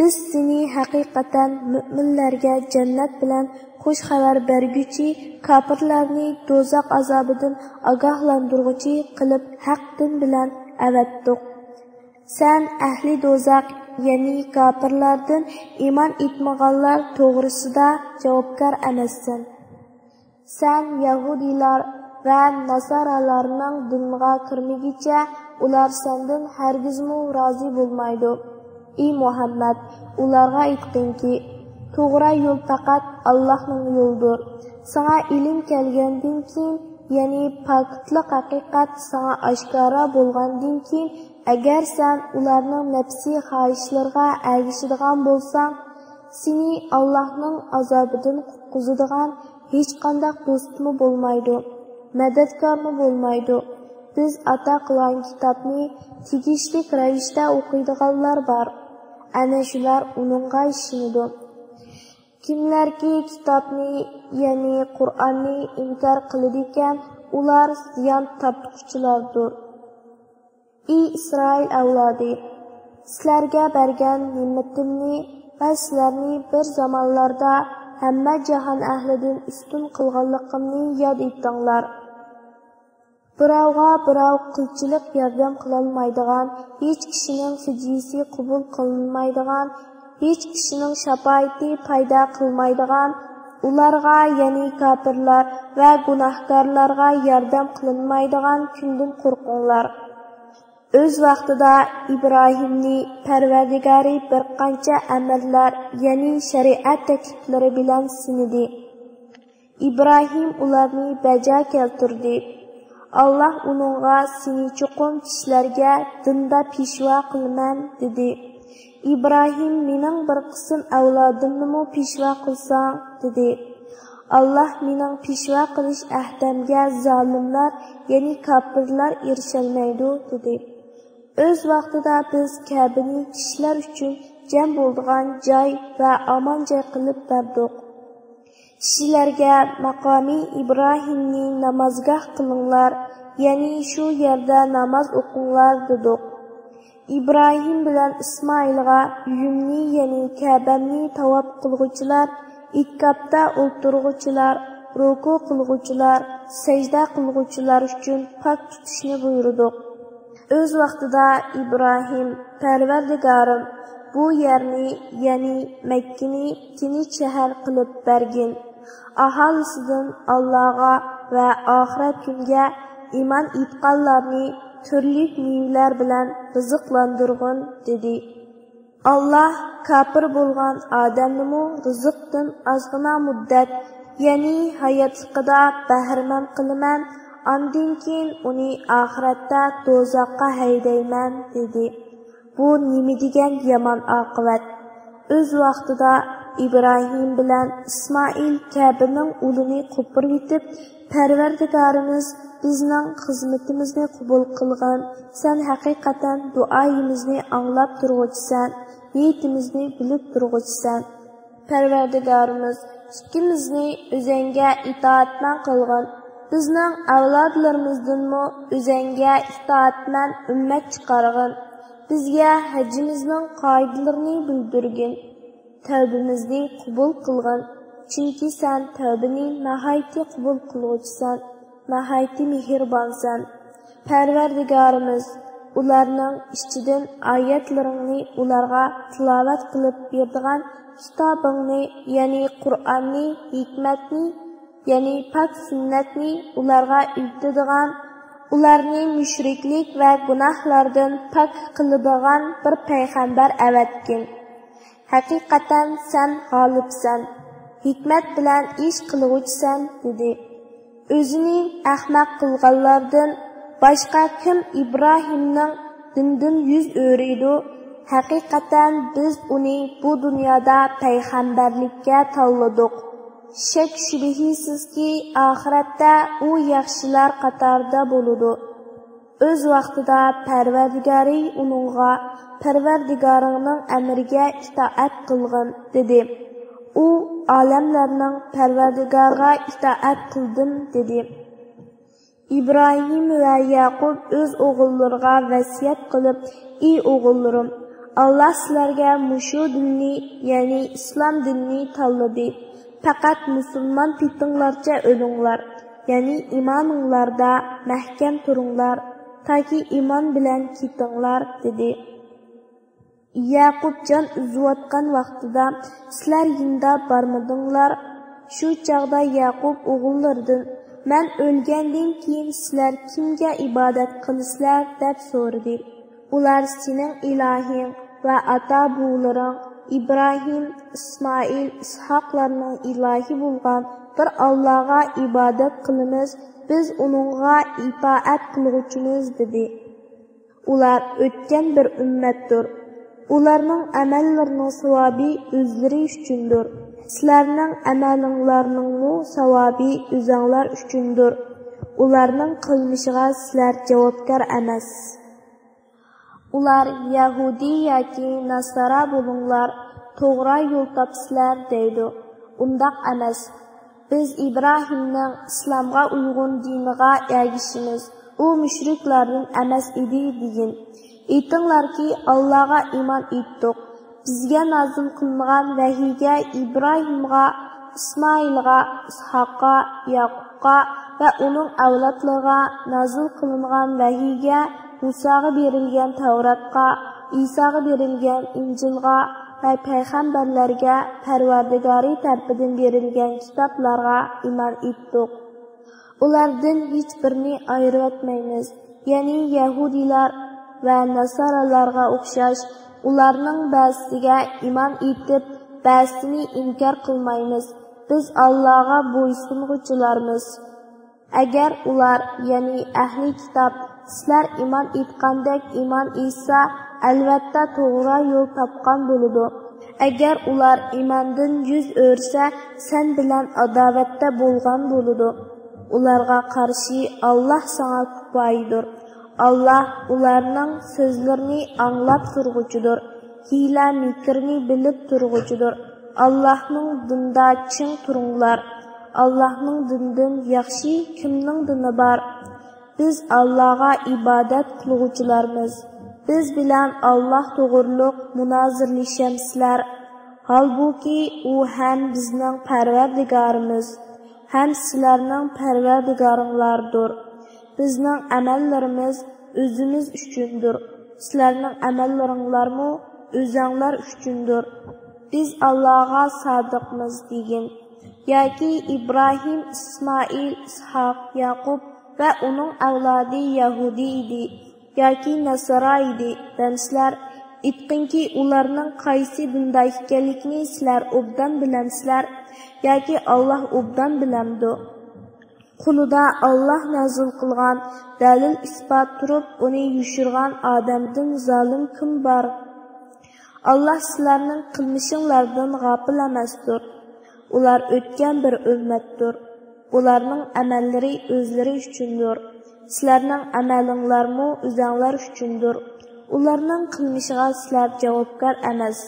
بىز سېنى ھەقىقەتەن مۆمىنلەرگە جەننەت بىلەن خۇش خەۋەر بەرگۈچى، كاپىرلارنى دوزاخ ئازابىدىن ئاگاھلاندۇرغۇچى قىلىپ ھەق دىن بىلەن ئەۋەتتۇق. سەن ئەھلى دوزاخ، يەنى كاپىرلاردىن ئىمان ئېيتمىغانلار توغرىسىدا جاۋابكار ئەمەسسەن. سەن يەھۇدىيلار ۋە ناسارالارنىڭ دىنىغا كىرمىگۈچە ئۇلار سەندىن ھەرگىزمۇ رازى بولمايدۇ. ئى مۇھەممەد، ئۇلارغا ئېيتقىنكى، توغرا يول پەقەت ئاللاھنىڭ يولىدۇر. ساڭا ئىلىم كەلگەندىن كېيىن، يەنى پاكىتلىق ھەقىقەت ساڭا ئاشكارا بولغاندىن كېيىن، ئەگەر سەن ئۇلارنىڭ نەپسىي خاھىشلىرىغا ئەگىشىدىغان بولساڭ، سېنى ئاللاھنىڭ ئازابىدىن قۇتقۇزىدىغان ھېچقانداق دوستمۇ بولمايدۇ، مەدەتكارمۇ بولمايدۇ. بىز ئاتا قىلغان كىتابنى تېگىشلىك رەۋىشتە ئوقۇيدىغانلار بار. ئەنە شۇلار ئۇنىڭغا ئىشىنىدۇ. كىملەركى كىتابنى، يەنى قۇرئاننى ئىنكار قىلىدىكەن، ئۇلار زىيان تارتقۇچىلاردۇر. ئى ئىسرائىل ئەۋلادى! سىلەرگە بەرگەن نېمىتىمنى ۋە سىلەرنى بىر زامانلاردا ھەممە جاھان ئەھلىدىن ئۈستۈن قىلغانلىقىمنى ياد ئېتىڭلار. بىراۋغا بىراۋ قىلچىلىق ياردەم قىلالمايدىغان، ھېچ كىشىنىڭ فىدىيىسى قوبۇل قىلىنمايدىغان، ھېچ كىشىنىڭ شاپائىتى پايدا قىلمايدىغان، ئۇلارغا، يەنى كاپىرلار ۋە گۇناھكارلارغا ياردەم قىلىنمايدىغان كۈندىن قورقۇڭلار. ئۆز ۋاقتىدا ئىبراھىمنى پەرۋەردىگارى بىر قانچە ئەمىرلەر، يەنى شەرىئەت تەكلىپلىرى بىلەن سىنىدى. ئىبراھىم ئۇلارنى بەجا كەلتۈردى. ئاللاھ ئۇنىڭغا، سېنى چوقۇم كىشىلەرگە دىندا پېشۋا قىلىمەن، دېدى. ئىبراھىم، مېنىڭ بىر قىسىم ئەۋلادىمنىمۇ پېشۋا قىلساڭ، دېدى. ئاللاھ، مېنىڭ پېشۋا قىلىش ئەھدەمگە زالىملار، يەنى كاپىرلار ئېرىشەلمەيدۇ، دېدى. ئۆز ۋاقتىدا بىز كەبىنى كىشىلەر ئۈچۈن جەم بولىدىغان جاي ۋە ئامان جاي قىلىپ بەردۇق. كىشىلەرگە ماقامى ئىبراھىمنى نامازگاھ قىلىڭلار، يەنى شۇ يەردە ناماز ئوقۇڭلار، دېدۇق. ئىبراھىم بىلەن ئىسمائىلغا ئۆيۈمنى، يەنى كەبەمنى تاۋاپ قىلغۇچىلار، ئېتىكاپتا ئولتۇرغۇچىلار، رۇكۇ قىلغۇچىلار، سەجدە قىلغۇچىلار ئۈچۈن پاك تۇتۇشنى بۇيرۇدۇق. ئۆز ۋاقتىدا ئىبراھىم، پەرۋەردىگارىم، بۇ يەرنى، يەنى مەككىنى تىنچ شەھەر قىلىپ بەرگىن. ئاھالىسىدىن ئاللاغا ۋە ئاخىرەت كۈنىگە ئىمان ئېيتقانلارنى تۈرلۈك مېۋىلەر بىلەن رىزىقلاندۇرغىن، دېدى. ئاللاھ كاپىر بولغان ئادەمنىمۇ رىزىقتىن ئازغىنا مۇددەت، يەنى ھاياتلىقىدا بەھرىمەن قىلىمەن، ئاندىن كېيىن ئۇنى ئاخىرەتتە دوزاخقا ھەيدەيمەن، دېدى. بۇ نېمە دېگەن يامان ئاقىۋەت! ئۆز ۋاقتىدا ئىبراھىم بىلەن ئىسمائىل كەبىنىڭ ئۇلىنى قوپۇرۇۋېتىپ، پەرۋەردىگارىمىز، بىزنىڭ خىزمىتىمىزنى قوبۇل قىلغىن، سەن ھەقىقەتەن دۇئايىمىزنى ئاڭلاپ تۇرغۇچىسەن، نىيىتىمىزنى بىلىپ تۇرغۇچىسەن. پەرۋەردىگارىمىز، ئىككىمىزنى ئۆزەڭگە ئىتائەتمەن قىلغىن، بىزنىڭ ئەۋلادلىرىمىزدىنمۇ ئۆزەڭگە ئىتائەتمەن ئۈممەت چىقارغىن، بىزگە ھەججىمىزنىڭ قائىدىلىرىنى بىلدۈرگىن، تەۋبىمىزنى قوبۇل قىلغىن، چۈنكى سەن تەۋبىنى ناھايىتى قوبۇل قىلغۇچىسەن، ناھايىتى مېھرىبانسەن. پەرۋەردىگارىمىز، ئۇلارنىڭ ئىچىدىن ئايەتلىرىڭنى ئۇلارغا تىلاۋەت قىلىپ بېرىدىغان كىتابىڭنى، يەنى قۇرئاننى، ھېكمەتنى، يەنى پاك سۈننەتنى ئۇلارغا ئۆگىتىدىغان، ئۇلارنى مۈشرىكلىك ۋە گۇناھلاردىن پاك قىلىدىغان بىر پەيغەمبەر ئەۋەتكىن. ھەقىقەتەن سەن غالىبسەن، ھېكمەت بىلەن ئىش قىلغۇچىسەن، دېدى. ئۆزىنى ئەخمەق قىلغانلاردىن باشقا كىم ئىبراھىمنىڭ دىنىدىن يۈز ئۆرۈيدۇ؟ ھەقىقەتەن بىز ئۇنى بۇ دۇنيادا پەيغەمبەرلىككە تاللىدۇق. شەك-شۈبھىسىزكى، ئاخىرەتتە ئۇ ياخشىلار قاتارىدا بولىدۇ. ئۆز ۋاقتىدا پەرۋەردىگارى ئۇنىڭغا، «پەرۋەردىگارىڭنىڭ ئەمرىگە ئىتائەت قىلغىن» دېدى. ئۇ، «ئالەملەرنىڭ پەرۋەردىگارىغا ئىتائەت قىلدىم» دېدى. ئىبراھىم ۋە يەقۇب ئۆز ئوغۇللىرىغا ۋەسىيەت قىلىپ، «ئى ئوغۇللىرىم، ئاللا سىلەرگە مۇشۇ دىننى، يەنى ئىسلام دىنىنى تاللىدى. پەقەت مۇسۇلمان پېتىڭلارچە ئۆلۈڭلار، يەنى ئىمانىڭلاردا مەھكەم تۇرۇڭلار، تاكى ئىمان بىلەن كېتىڭلار» دېدى. يەقۇپ جان ئۈزۈۋاتقان ۋاقتىدا، «سىلەر يېنىدا بارمىدىڭلار؟» شۇ چاغدا يەقۇپ ئوغۇللىرىدىن، «مەن ئۆلگەندىن كېيىن سىلەر كىمگە ئىبادەت قىلىسىلەر؟» دەپ سورىدى. ئۇلار، «سېنىڭ ئىلاھىڭ ۋە ئاتا-بوۋىلىرىڭ ئىبراھىم، ئىسمائىل، ئىسھاقلارنىڭ ئىلاھى بولغان بىر ئاللاغا ئىبادەت قىلىمىز، بىز ئۇنىڭغا ئىتائەت قىلغۇچىمىز» دېدى. ئۇلار ئۆتكەن بىر ئۈممەتتۇر. ئۇلارنىڭ ئەمەللىرىنىڭ ساۋابى ئۆزلىرى ئۈچۈندۇر. سىلەرنىڭ ئەمەلىڭلارنىڭمۇ ساۋابى ئۆزەڭلار ئۈچۈندۇر. ئۇلارنىڭ قىلمىشىغا سىلەر جاۋابكار ئەمەس. ئۇلار، «يەھۇدىي ياكى ناسارا بولۇڭلار، توغرا يول تاپىسىلەر» دەيدۇ. ئۇنداق ئەمەس. «بىز ئىبراھىمنىڭ ئىسلامغا ئۇيغۇن دىنىغا ئەگىشىمىز، ئۇ مۇشرىكلاردىن ئەمەس ئىدى» دېگىن. ئېيتىڭلاركى، «ئاللاغا ئىمان ئېيتتۇق. بىزگە نازىل قىلىنغان ۋەھىيگە، ئىبراھىمغا، ئىسمائىلغا، ئىسھاققا، يەقۇپقا ۋە ئۇنىڭ ئەۋلادلىرىغا نازىل قىلىنغان ۋەھىيگە، مۇساغا بېرىلگەن تەۋراتقا، ئىساغا بېرىلگەن ئىنجىلغا ۋە پەيغەمبەرلەرگە، پەرۋەردىگارى تەرىپىدىن بېرىلگەن كىتابلارغا ئىمان ئېيتتۇق. ئۇلاردىن ھېچ بىرىنى ئايرىۋەتمەيمىز.» يەنى يەھۇدىيلار ۋە ناسارالارغا ئوخشاش، ئۇلارنىڭ بەزىسىگە ئىمان ئېيتىپ، بەزىسىنى ئىنكار قىلمايمىز. بىز ئاللاغا بويسۇنغۇچىلارمىز. ئەگەر ئۇلار، يەنى ئەھلى كىتاب، سىلەر ئىمان ئېيتقاندەك ئىمان ئېيتسا، ئەلۋەتتە توغرا يول تاپقان بولىدۇ. ئەگەر ئۇلار ئىماندىن يۈز ئۆرۈسە، سەن بىلەن ئاداۋەتتە بولغان بولىدۇ. ئۇلارغا قارشى ئاللاھ ساڭا كۇپايىدۇر. ئاللاھ ئۇلارنىڭ سۆزلىرىنى ئاڭلاپ تۇرغۇچىدۇر، ھىيلە-مىكىرنى بىلىپ تۇرغۇچىدۇر. ئاللاھنىڭ دىنىدا چىڭ تۇرۇڭلار. ئاللاھنىڭ دىنىدىن ياخشى كىمنىڭ دىنى بار؟ بىز ئاللاغا ئىبادەت قىلغۇچىلارمىز. بىز بىلەن ئاللاھ توغرۇلۇق مۇنازىرىلىشەمسىلەر؟ ھالبۇكى، ئۇ ھەم بىزنىڭ پەرۋەردىگارىمىز، ھەم سىلەرنىڭ پەرۋەردىگارىڭلاردۇر. بىزنىڭ ئەمەللىرىمىز ئۆزىمىز ئۈچۈندۇر، سىلەرنىڭ ئەمەللىرىڭلارمۇ ئۆزەڭلار ئۈچۈندۇر. بىز ئاللاغا سادىقمىز دېگىن. ياكى ئىبراھىم، ئىسمائىل، ئىسھاق، ياقۇپ ۋە ئۇنىڭ ئەۋلادى يەھۇدىي ئىدى ياكى ناسارا ئىدى دەمسىلەر؟ ئېيتقىنكى، ئۇلارنىڭ قايسى دىندا ئىكەنلىكىنى سىلەر ئوبدان بىلەمسىلەر؟ ياكى ئاللاھ ئوبدان بىلەمدۇ؟ قولىدا ئاللاھ نازىل قىلغان دەلىل-ئىسپات تۇرۇپ، ئۇنى يوشۇرغان ئادەمدىن زالىم كىم بار؟ ئاللاھ سىلەرنىڭ قىلمىشىڭلاردىن غاپىل ئەمەستۇر. ئۇلار ئۆتكەن بىر ئۈممەتتۇر. ئۇلارنىڭ ئەمەللىرى ئۆزلىرى ئۈچۈندۇر. سىلەرنىڭ ئەمەلىڭلارمۇ ئۆزەڭلار ئۈچۈندۇر. ئۇلارنىڭ قىلمىشىغا سىلەر جاۋابكار ئەمەس.